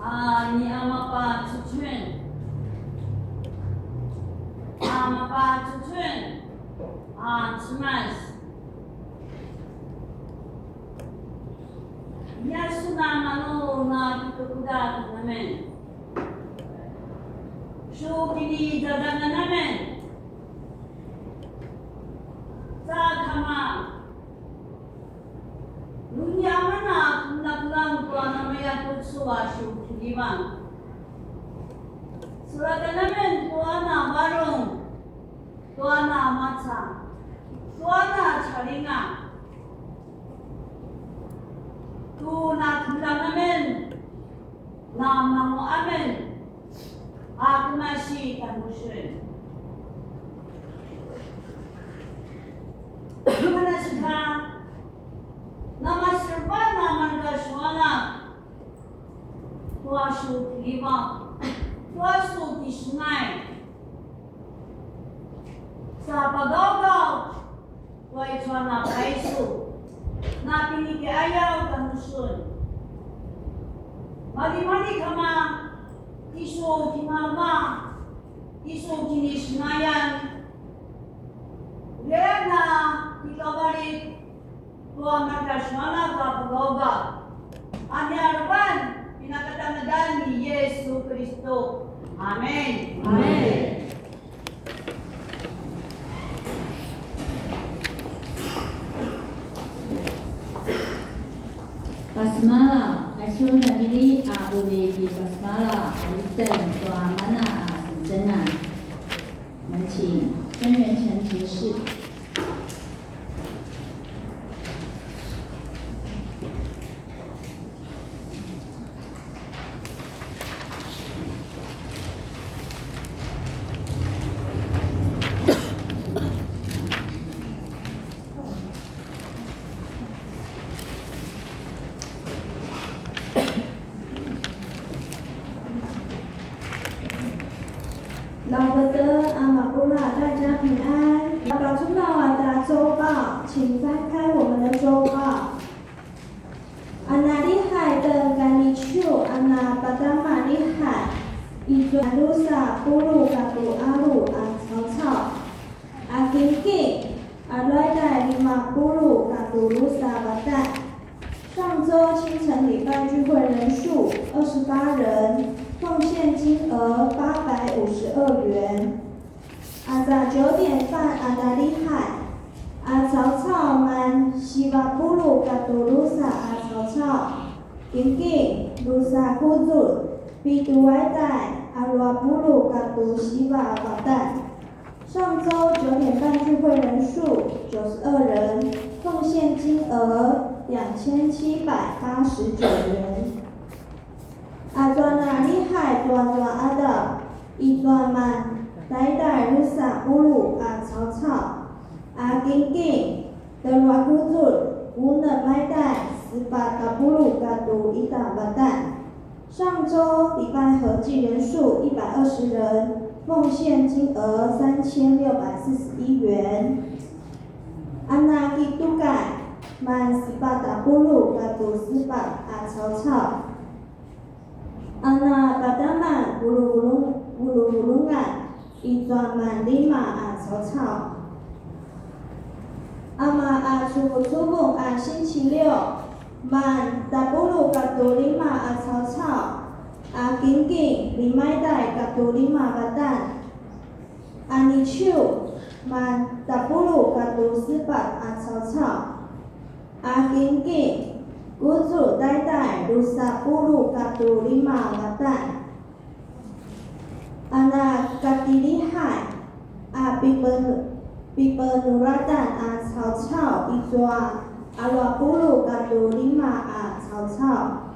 A ni a mapacecen, a mapacecen a Cemas. Nia su na manu na kitukuda amen. Su kini dadangan amen. Sa kama. Nunia mana kunakunan tua namaya tucu a su kinivan. Suratan amen tua na varung, tua na maca, tua na calinga. Tu na kunakunan amen. Na mangu amen a kemasi tjanusun. Manasika, na maserpa na mareka suala tua su kiva, tua su kisengai. Sa pagawgaw tua i tua na paisu, na piniki ayaw tjanusun. Malimali kama, isu kinalama, isu kinisengayan. Ria na kikabalik tua mareka suala ka pagawgaw. A nia Levan, pinakatamadan ni Yesu Kiristu. Amen. Amen. Pasemalaw, aicu namili a uri i pasemalaw a iten tua mana a sencengan. 我们请曾元成执事。 Lawete a mapuljat, 大家平安。Pacuna a ta 周报，请翻开我们的周报。 A na lihai tjen kaniciu a na padama lihai, izua drusa puluq katua alu a caucau. A kingking, a ruatai lima puluq katua drusa vatan. 上周清晨礼拜聚会人数二十八人，奉献金额八百五十二元。 Aza 九点半 a na lihai, a caucau man siva puluq katua drusa a caucau. Kingking, drusa kuzulj, pitju a taiday, a lua puluq katua siva a vatan. 上周九点半聚会人数九十二人，奉献金额两千七百八十九元。 Azua na lihai tuazua qadaw, izua man taiday drusa puluq a caucau. A kingking, telua kuzulj, unem a taiday, sepatj a puluq katua ita vatan. 上周礼拜合计人数一百二十人，奉献金额三千六百四十一元。 A na kitukay, man sepatj a puluq katua sepatj a caucau. A na padama vuluvulung-, vuluvulungan, izua man lima a caucau. Ama a cuvungcuvung a 星期六, man tapuluq katua lima a caucau, a kingking lima a taiday katua lima vatan. A niciu, man tapuluq katua sepatj a caucau. A kingking, kuzulj a taiday drusa puluq katua lima vatan. A na katilihai, a pipen-, pipenuratan a caucau izua a lua puluq katua lima a caucau.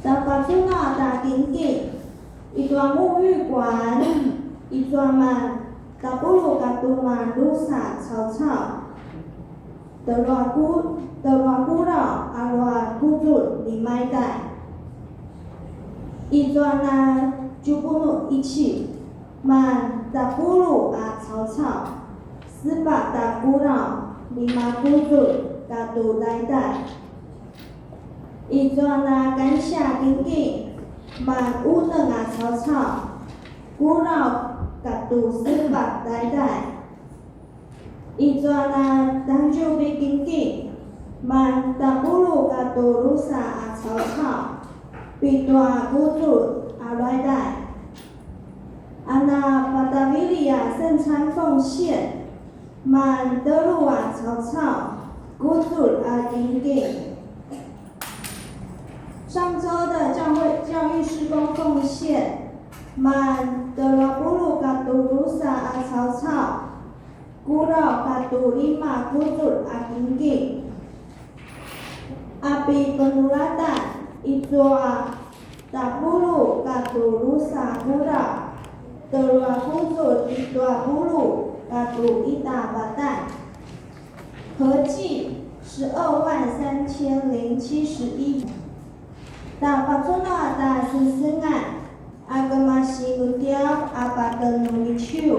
Tapacuna ta kingking, izua 沐浴館, izua man tapuluq katua man drusa caucau. Telua ku-, telua kulaw a lua kuzulj lima a taiday. Izua na tjupunu ici, man tapuluq a caucau, sepatj a kulaw lima kuzulj katua taiday. Izua na kansiakinkin, man unem a caucau, kuraw katu sepatj taiday. Izua na tangtjubikinkin, man tapuluq katu drusa a caucau, pitua kuzulj a taiday. A na patavili a 圣餐奉献, man telu a caucau, kuzulj a kinkin. 上週的教會教育事工奉獻, man telu a puluq katu drusa a caucau, kuraw katu lima kuzulj a kinkin. A pipenulatan, izua tapuluq katu drusa kuraw, telu a kuzulj pitua puluq katu ita patan. 合计十二万三千零七十一. Ta pacuna ta sesengan a kemasi nutiaw a patenu niciu.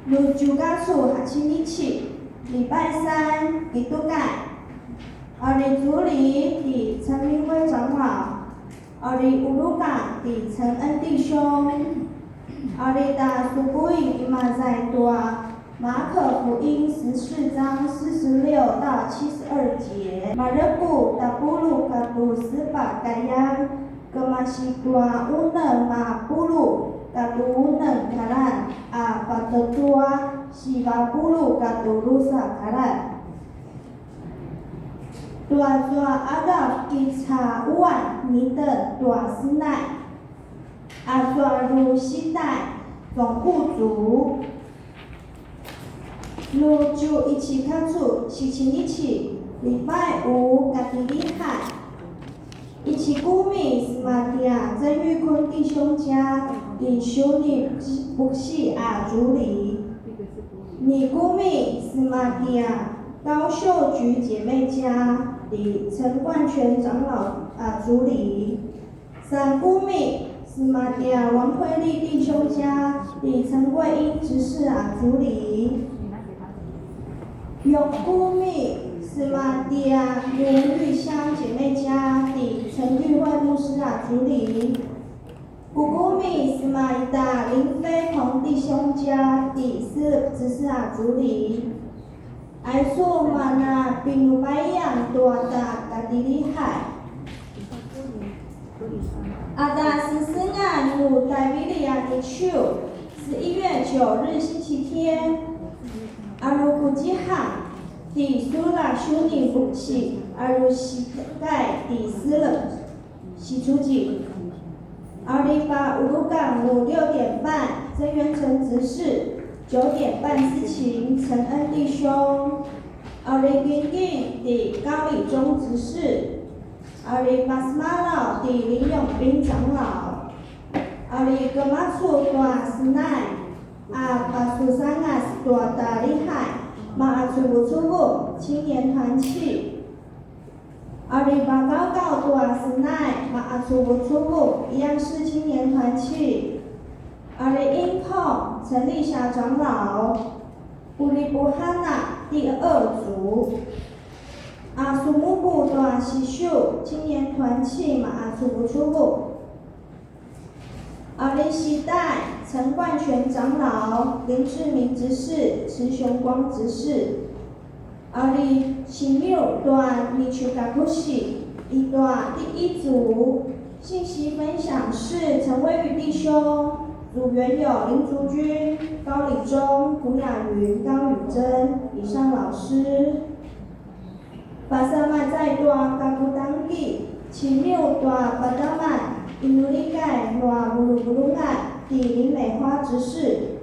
Nu tjukacu hacinici, 礼拜三, kitukai. Ari culi ti 陈明辉长老, ari uluka ti 陈恩弟兄, ari ta supuin imaza i tua 马可福音十四章四十六到七十二节. Mareku tapuluq katu sepatj kayang, kemasi tua unem a puluq katu unem kalan a patutua siva puluq katu drusa kalan. Tuazua qadaw kicaquan nitjen tua senai, azua ru sitai 总务组. Nu tju ici kacu sicinici, 礼拜五, katilihay. Ici kumi sema tia 曾玉坤弟兄家 ti Siuni Buksi a culi. Ni kumi sema tia 高秀菊姐妹家 ti 陈冠全长老 a culi. San kumi sema tia 王慧丽弟兄家 ti 陈慧英执事 a culi. Yung kumi sema tia 刘玉香姐妹家 ti 陈玉慧牧师 a culi. Ku kumi sema ita 林飞鸿弟兄家 ti Philip 执事 a culi. Aicu mana pinupayan tua ta katilihay. Ata sesengan nu tavili a niciu, 十一月九日星期天, aru ku zihang ti Sula Siuni Buksi, aru sikai ti Selem Sicuci. Ari paulukan nu 六点半 曾元成执事, 九点半司琴陈恩弟兄. Ari kinkin ti 高礼忠执事. Ari pasemalaw ti 林永斌长老. Ari kemacu tua senai a pasusangas tua talihay, maqacuvucuvung 青年团契. Ari pagawgaw tua senai maqacuvucuvung 一样是青年团契. Ari 音控 陈立霞长老, uri puhana 第二组. A sumupu tua sisiu 青年团契 maqacuvucuvung. Ari sitai 陈冠全长老, 林志明执事, 池雄光执事. Ari simiu tua micikakusi i tua 第一组, 信息分享是陈威宇弟兄, 组员有林竹君、高礼忠、胡雅云、高宇珍以上老师. Pasamazay tua kakutangki, cimiu tua pataman, inulikai nua vuluvulungan ti 林美花执事.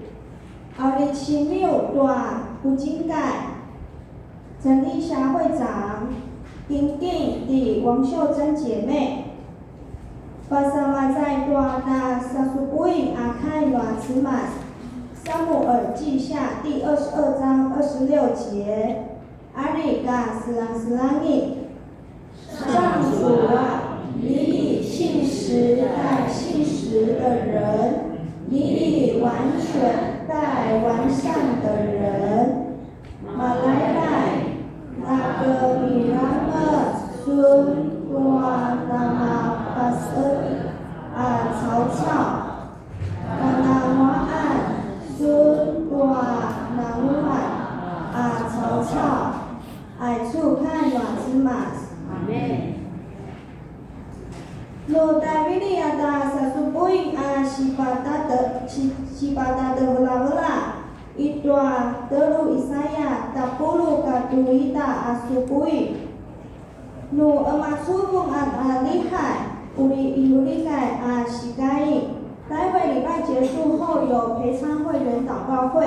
Ari cimiu tua pucingkai, 陈丽霞会长, kinkin ti 王秀珍姐妹. Pasamazay tua na sasupuin a kai nua Cemas, 撒母耳记下第二十二章二十六节. Ari ka selangselangi. 上主啊，你以信实待信实的人，你以完全待完善的人。Malailai, na kemiramet sun tua namapaseqeljing a caucau, kananguaqan sun tua nanguaq a caucau, aicu kai nua Cemas. Amen. Nu tavili a ta sasupuin a sipatade-, si-, sipatadevelavela i tua telu Isaya tapuluq katua ita a supuin. Nu emacuvung a, a lihai, uri inulikai a sikai. 待會禮拜結束後有陪餐會員禱告會。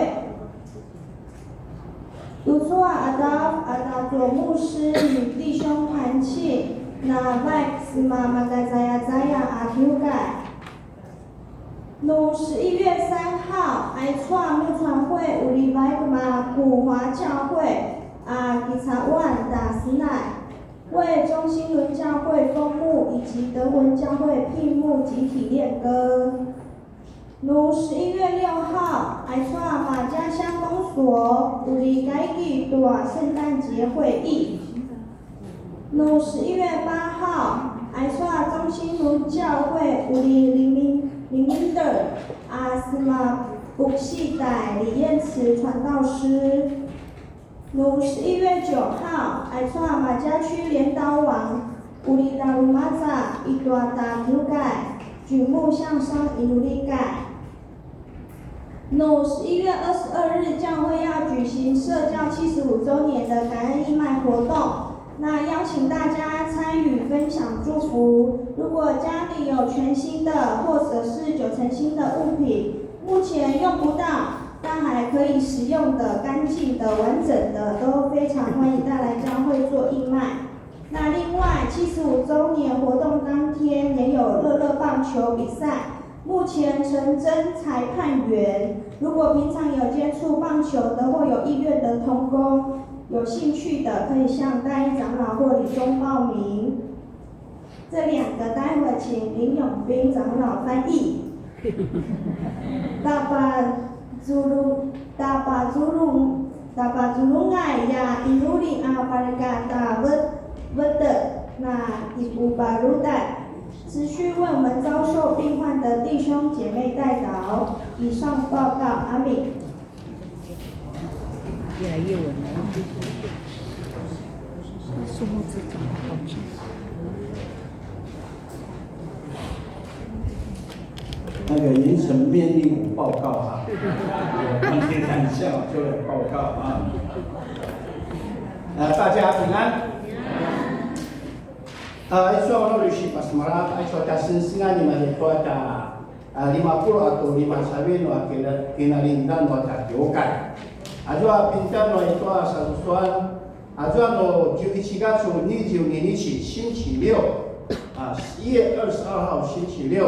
Tucu a qadaw a taqu a牧師與弟兄團契, na vaik sema makacayacaya a kiukai. Nu 十一月三號, aicu a 牧傳會 uri vaik ma Kuhua 教會 a kicaquan ta senai, 為中心輪教會封牧以及德文教會聘牧集體練歌。 Nu 十一月六號, aicu a ma 家鄉公所 uri kaiki tua 聖誕節會議。Nu 十一月八號, aicu a 中心輪教會 uri limin-, liminder a sema Puksita 李燕慈傳道師。 Nu 十一月九號, aicu a ma 家區聯禱網 uri tja rumaza i tua tja kiukai, 舉目向上 inulikai. Nu 十一月二十二日, 教會要舉行設教七十五週年的感恩義賣活動，那邀請大家參與分享祝福。如果家裡有全新的或者是九成新的物品，目前用不到， 但還可以使用的、乾淨的、完整的，都非常歡迎帶來教會做義賣。那另外，七十五週年活動當天也有樂樂棒球比賽，目前陳真裁判員。如果平常有接觸棒球的或有意願的同工，有興趣的，可以向大一長老或理事長報名。 這兩個待會請林永斌長老翻譯。Tapazulung, tapazulung, tapazulungai ya inuli a palika ta vet-, vetek na kipubalutan. 持續為我們遭受病患的弟兄姐妹代禱。以上報告，阿們。 越來越穩了。那個凌晨面壁報告啊，有當天晚上就來報告啊。呃，大家平安。呃，aicu a uri sipasemalaw, aicu a tja sengsengan i maza i tua tja a, lima puluq katua lima savi nua kina-, kinaljingdan nua tja kiukai. Azua pingtan nua i tua sasusuan, azua nu 十一月二十二日, 星期六, a, 十一月二十二號星期六,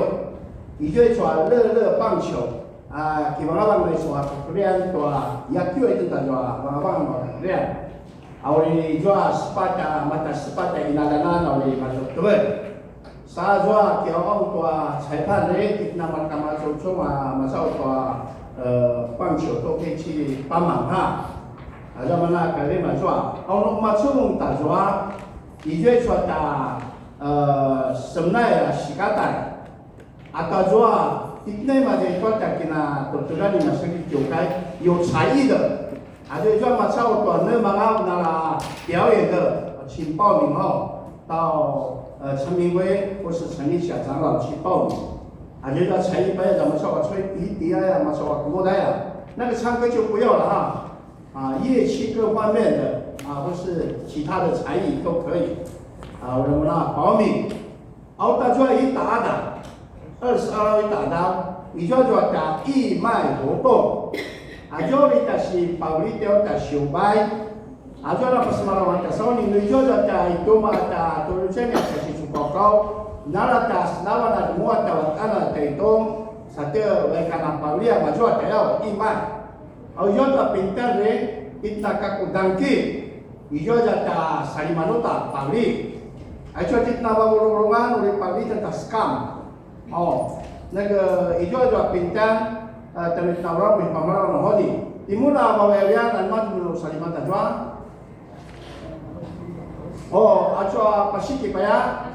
izua aicu a 樂樂棒球, a, kivangavangan aicu a kakelian tua yakiu, aicu tazua vangavangan nua kakelian. A uri izua sepatj a, mata sepatj a inaljanan a uri mazutevel. Sa azua kiaung tua 裁判 ri, itjen a mareka macaucau a macau tua, e, 棒球都可以去幫忙哈. Azua mana kari mazua. A unu macun tazua, izua aicu a tja, e, semenay a sikatay. A tazua, itjen a maza i tua tja kinatutulan i maza i kiukai, 有才藝的. Azua izua macau tua nemanga nala 表演的, 請報名哦, 到，呃，陈明威或是陈立霞长老去报名。Azua izua 才藝班 a macau a 吹笛子啊, macau a kemudaya. 那個唱歌就不要了哈。啊，樂器各方面的，啊，或是其他的才藝都可以。啊，我們啊，報名。 Au tazua i taqadaw, 二十二號 i taqadaw, izua zua tja 義賣活動. Azua uri tja sipaveli tua tja siubay. Azua na pasemalaw a tja sauni, nu izua zua tja i tjumaq a tja tulucian a tja sisukaukaw. Nala tja senavan a djemua tja vatana taitung, sa tja vaik a na paveli a mazua tja yau 義賣. Au izua tja pingtan ri, itjen a kaku dangki, izua zua tja salimanu tja paveli. Aicu a itjen a vavuluvulungan uri paveli tja sekam. O, 那個 izua zua pingtan, a, tja mitjen a uri pasemalaw nu hodi. Timun a vavayavayan, a, namac nu saliman tazua? O, azua pasiki paya.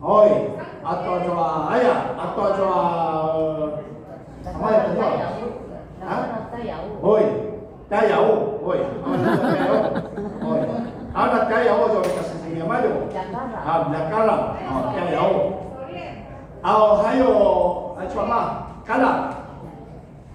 Oi, atua zua, aya, atua zua, amai atua zua. Ha? Oi, tayau, oi, amai atua tayau, oi. Ana tayau zua kita sini amai tu. Ah, belakang, oh, tayau. Au, hayo, atua ma, kala.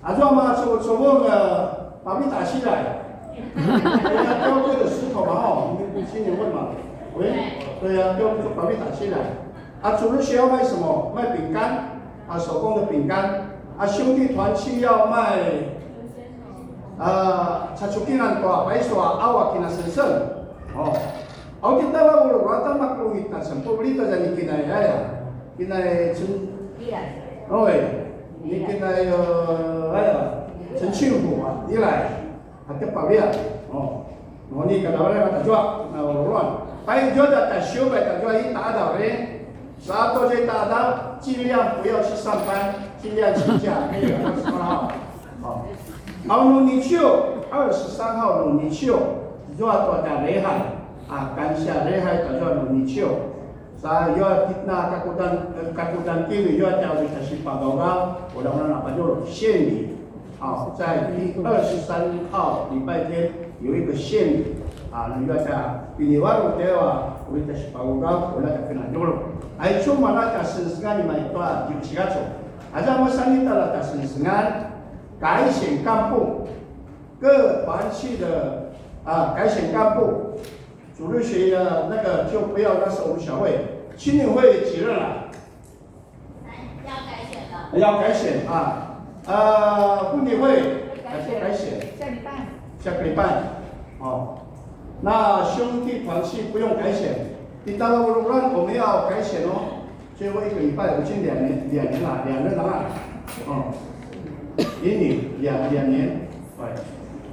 Azua ma cevung cevung, eh, pavita silay. 对呀，雕刻的石头嘛，哈，我们青年问嘛，喂，对呀，雕刻 pavita silay. 啊，主日学要卖什么？卖饼干，啊，手工的饼干。啊，兄弟团契要卖，呃，cacukinan tua, paisu a awa kinasengseng. Oh. Au kita la ulu rata makulita sempo lita jadi kinayaya. Kinay cen-, oi, ni kinay, eh, aya, 陈庆虎 a, ilay. Hati pavia. Oh. Moni kadavare mata jua, na uruan. Pai jua da ta siu, pai ta jua i ta ada re. Sa to je ta ada, 尽量不要去上班，尽量请假，那个什么了哈。 好，好，nu niciu, 二十三号 nu niciu, zua tua ta lehai, a, 感谢 lehai ta zua nu niciu. Sa yua kitna kakudan, eh, kakudan kiri yua ta uri ta sipagawgaw, ula ula na pajulu, 献礼. 好，在第二十三号礼拜天有一个献礼，啊，那 yua ta piniwaru tewa, uri ta sipagawgaw, ula ta kina julu. Ai cuma na ta sengsengan ni mai tua, di sigacu. Aza masan ita la ta sengsengan, 改选干部，各团契的，啊，改选干部，主日学的那个就不要，那是我们小会，青年会几任了？要改选了。要改选啊，呃，妇女会改不改选？下礼拜。下个礼拜，哦，那兄弟团契不用改选，你到了我们要改选哦。 最后一个礼拜，我已经两年，两年了，两年了啊。哦，一年，两，两年，哎。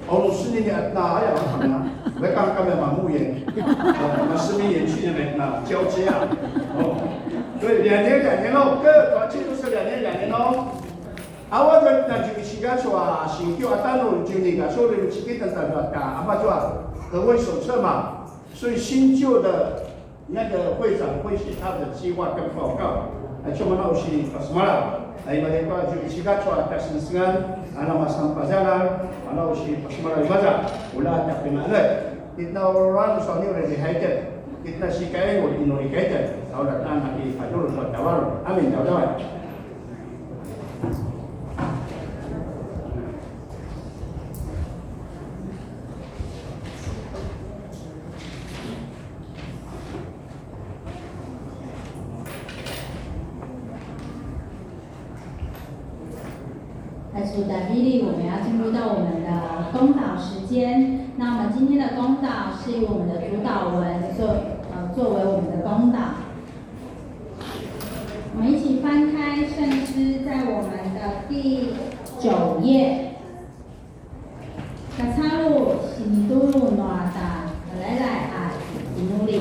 哦，是你的，那还有什么呢？我刚刚的马牧园，哦，那是不是园区的那交接啊？哦，对，两年，两年喽，各团契都是两年，两年喽。啊，我的那就一起跟说啊，新旧啊，当然就那个说的，去给等等的，啊，嘛就啊，合会手册嘛，所以新旧的 那个会长会写他的计划跟报告，啊，cuma na usi pasemala, a, imaza i tua ju ici ka tua ta sengsengan, a, na masan pazanan, a, na usi pasemala imaza, ula ta pinangalay. Itna orang sa ni uri dihaiten, itna si kain uri inu dihaiten, sa ula ta na ki pajulu tua tawal, amin, tawal. 开始打霹雳，我们要进入到我们的公祷时间。那我们今天的公祷是以我们的主祷文作，呃，作为我们的公祷。我们一起翻开圣诗，在我们的第九页。 Kacalu sinitulu nua tja Kalailai a inuli.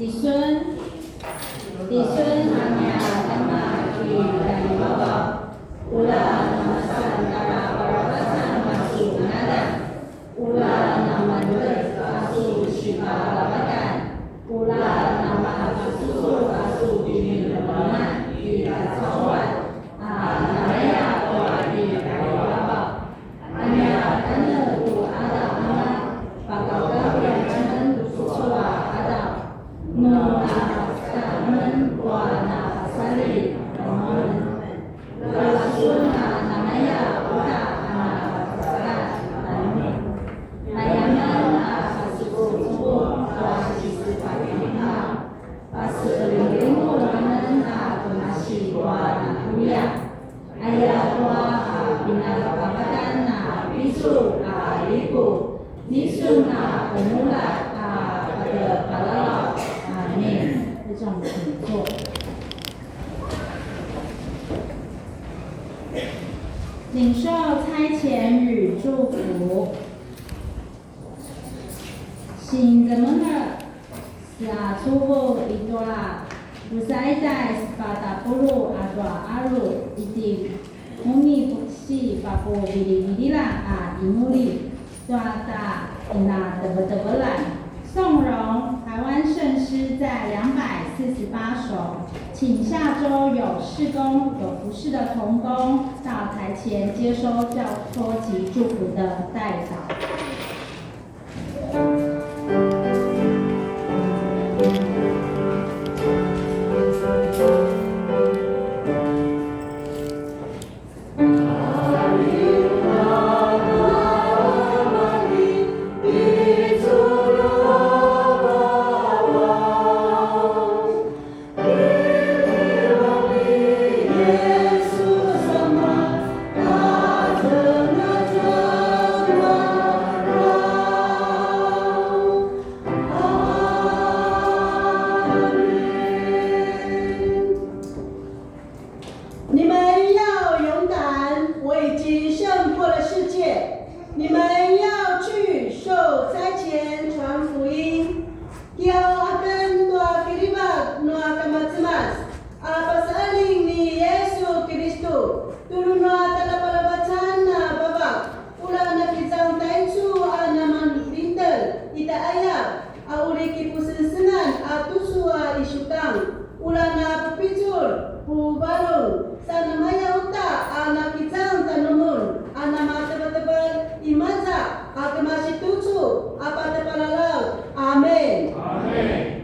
Tisun, tisun a nia tama i Kalailai, ula namasan tara paravasan masu ngadan. Ula namadred a su sipalabakan, ula namasusu a su piniljevanan i kacauan, a namaya tua i Kalailai. A nia tjanuaken a qadaw anga, pakaukavi amen tucu a qadaw, nu na sekamen tua na pasaliw amen. Lalasun a namaya uta a na pasalan. Amin. Ayamen a sasukusuku tua sisipapinga. Paseqeljingeljingu amen a kemasi tua nakuya. Aya tua a pinalapalapan a picul a liku. Nisun a penuljat a patjepalalaw. Amin. 会长，请坐。 领受差遣与祝福。Sinzamenga, siacuvu i tua, usaizai sepatj a puluq a dua alu i ti Muni sipapuvilivililjan a inuli. Tua ta kinatevetevelan. 颂荣台湾圣诗在两百四十八首，请下周有事工、有服事的同工到台前接收交托及祝福的代祷。 你们要勇敢，我已经胜过了世界。你们要去受差遣传福音。Kiau aken tua kilivak nua Kama Cemas, a pasaling ni Yesu Kiristu, tulu nua tjalapalavacan a vavak, ula na kizang taicu a namanbintel i tjaqaya, a uri kipusengsengan a tucu a i Sukang, ula na pupicul, puvarung, sa namaya uta a na kizang tanumun, a namatevateva imaza a kemasi tucu a patepalalaw. Amen. Amen.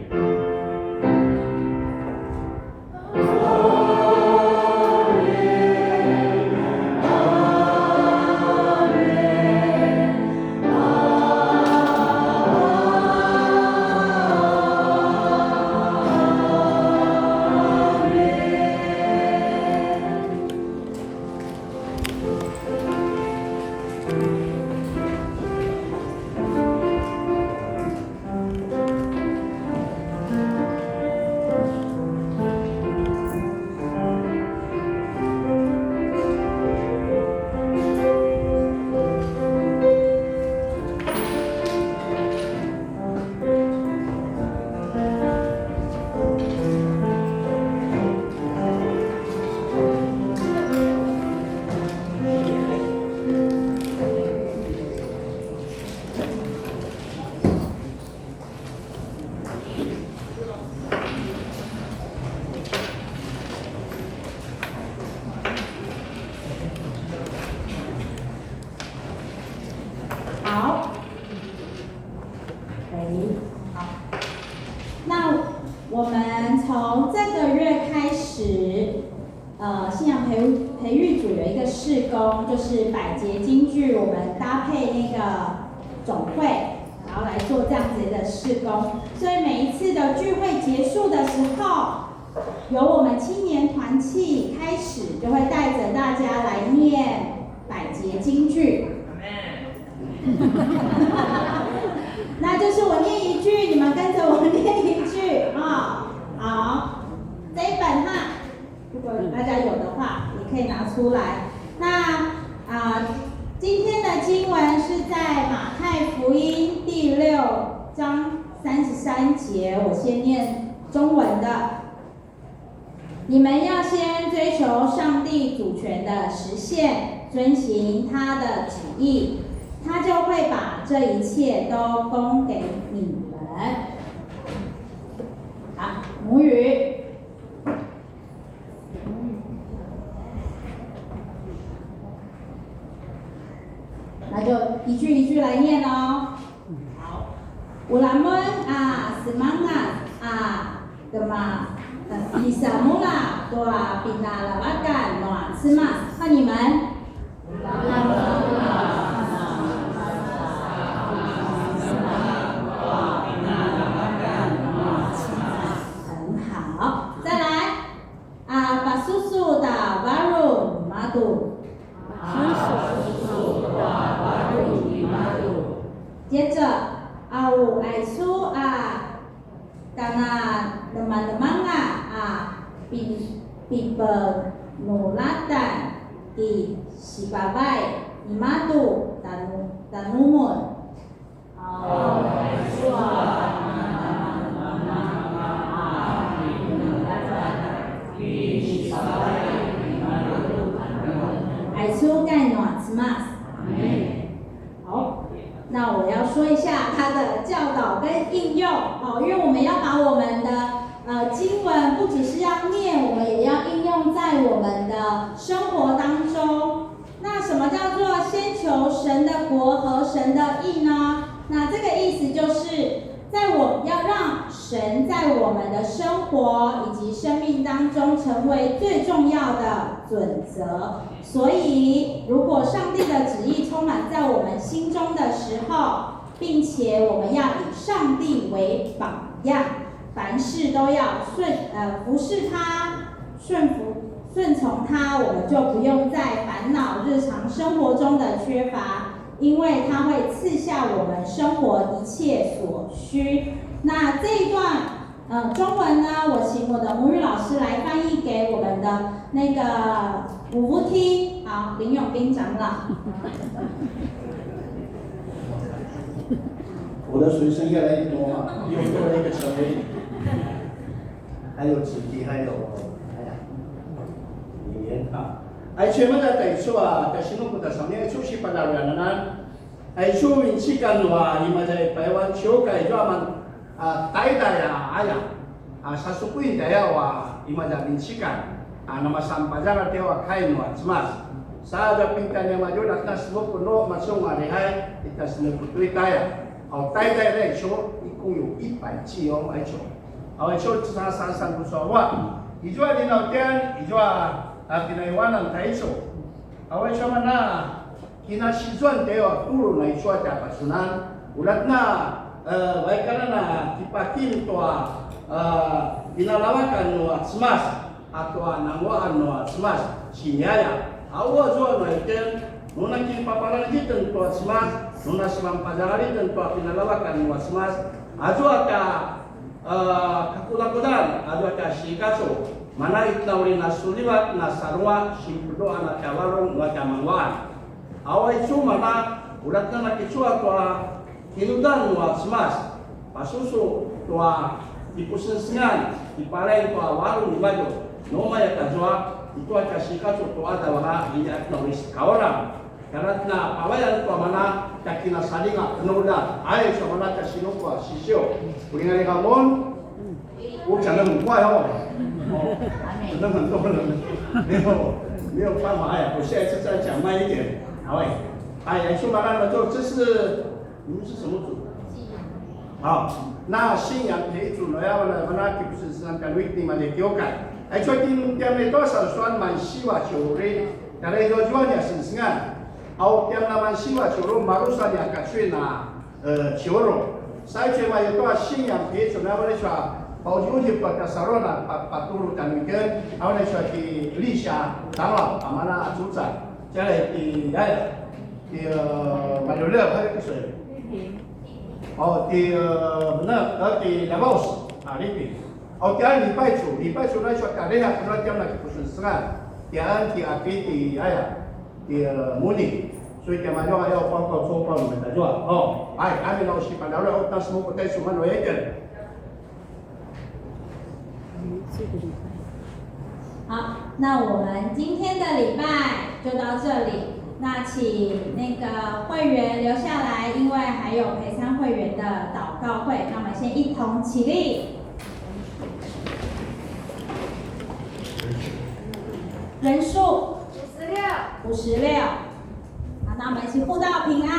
好，哎，好。那我们从这个月开始，呃，信仰培育，培育组有一个事工，就是百节金句，我们搭配那个总会，然后来做这样子的事工。所以每一次的聚会结束的时候，由我们青年团契开始，就会带着大家来念百节金句。那就是我念一句，你们跟着我念一句啊。好，这一本哈，如果大家有的话，也可以拿出来。那啊，今天的经文是在马太福音第六章三十三节，我先念中文的。你们要先追求上帝主权的实现，遵行他的旨意，他就会把这一切都供给你们。好，母语。那就一句一句来念哦。好，ula mun a semangat a kema, kisamulja tua pinaljavakan nua Cemas. 那你们？很好，再来。A pasusu ta varung matu. Tjecek, au aicu a kana lemalemanga a pi-, pipenulatan i sipavay, imatu tanu-, tanumun. Aicu kai nua Cemas. Amen. 好。下它的教导跟应用哦，因为我们要把我们的呃经文不只是要念，我们也要应用在我们的生活当中。那什么叫做先求神的国和神的义呢？那这个意思就是，在我要让神在我们的生活以及生命当中成为最重要的准则。所以，如果上帝的旨意充满在我们心中的时候，并且我们要以上帝为榜样，凡事都要顺呃服侍他，顺服顺从他，我们就不用再烦恼日常生活中的缺乏，因为他会赐下我们生活一切所需。那这一段呃中文呢，我请我的母语老师来翻译给我们的那个五福厅，好，林永斌长老。我的学生越来越多哈，又多了一个陈伟，还有子弟，还有哎呀，语言啊。Aicu a imaza taicu a tasinupu ta sami aicu sipalaruyanan. Aicu vinecikan nua imaza i Taiwan ciukai izua man a taiday a aya. A sasukuin tjayaw a imaza vinecikan a namasan pazangal tjayaw a kai nua Cemas. Sa aza pinta niamadju a tja semupu nu macunga lihai i tja semupu tu i tjaya. A u taiday aicu i kungyu i paici o aicu. A u aicu sa sa sa ku sa wa. Izua dinautian izua a pinaiwanan taicu. A u aicu mana kinasizuan tjayaw a kulu na izua tja pacunan. Ulat na vaikanan a kipakim tua pinalavakan nua Cemas. A tua nanguaqan nua Cemas siniaya. A u azua nua itjen, nu na kinpaparaljiten tua Cemas, nu na seman pazangaliten tua pinalavakan nua Cemas, azua tja kakudakudan, azua tja sikacu, mana itjen a uri na sulivat na sarunga sinpuduan a tja varung nua tja manguaqan. A u aicu mana ulat na nakicua tua kinudan nua Cemas, pasusu tua kipusengsengan, kipalain tua varung nimadju, nu maya tazua, itua tja sikacu tua adavanga ini atna uri sekaurang. Kana tna palayan tua mana tja kinasalinga penudan, ai tua mana tja sinukua sisiu. Ulingalinga mun, 我讲得很快哦，哦，可能很多人没有没有办法，哎呀，我下一次再讲慢一点，好哎，哎，说完了之后，这是你们是什么组？好，那信仰陪主呢，要不然那岂不是让 weekly 嘛得给我改？哎，最近店内多少算蛮希望求的，大家说就要讲是是啊，哦，店那蛮希望求了，马路上两个去拿。 呃，球肉。Sa aicu a itua 信仰陪主 na avan aicu a paujuhi pakasaron a paturu tjanuitjen, avan aicu a ti Lisha 长老, a mana a 组长, 再来 ti, ya, ti, uh, Maluleu, 还有一个谁？哦，ti, uh, 那，呃，ti Lavaus, a, Liping. 哦，第二礼拜主，礼拜主那时候打电话，不知道讲了不是是啊，第二，第二，第二，第二，Muni，所以讲嘛，要要报告周报你们的是吧？哦，哎，俺们老师把聊了，但是我不带什么来的。好，那我们今天的礼拜就到这里。那请那个会员留下来，因为还有陪餐会员的祷告会。那我们先一同起立。 人数五十六。五十六。好，那我们一起互道平安。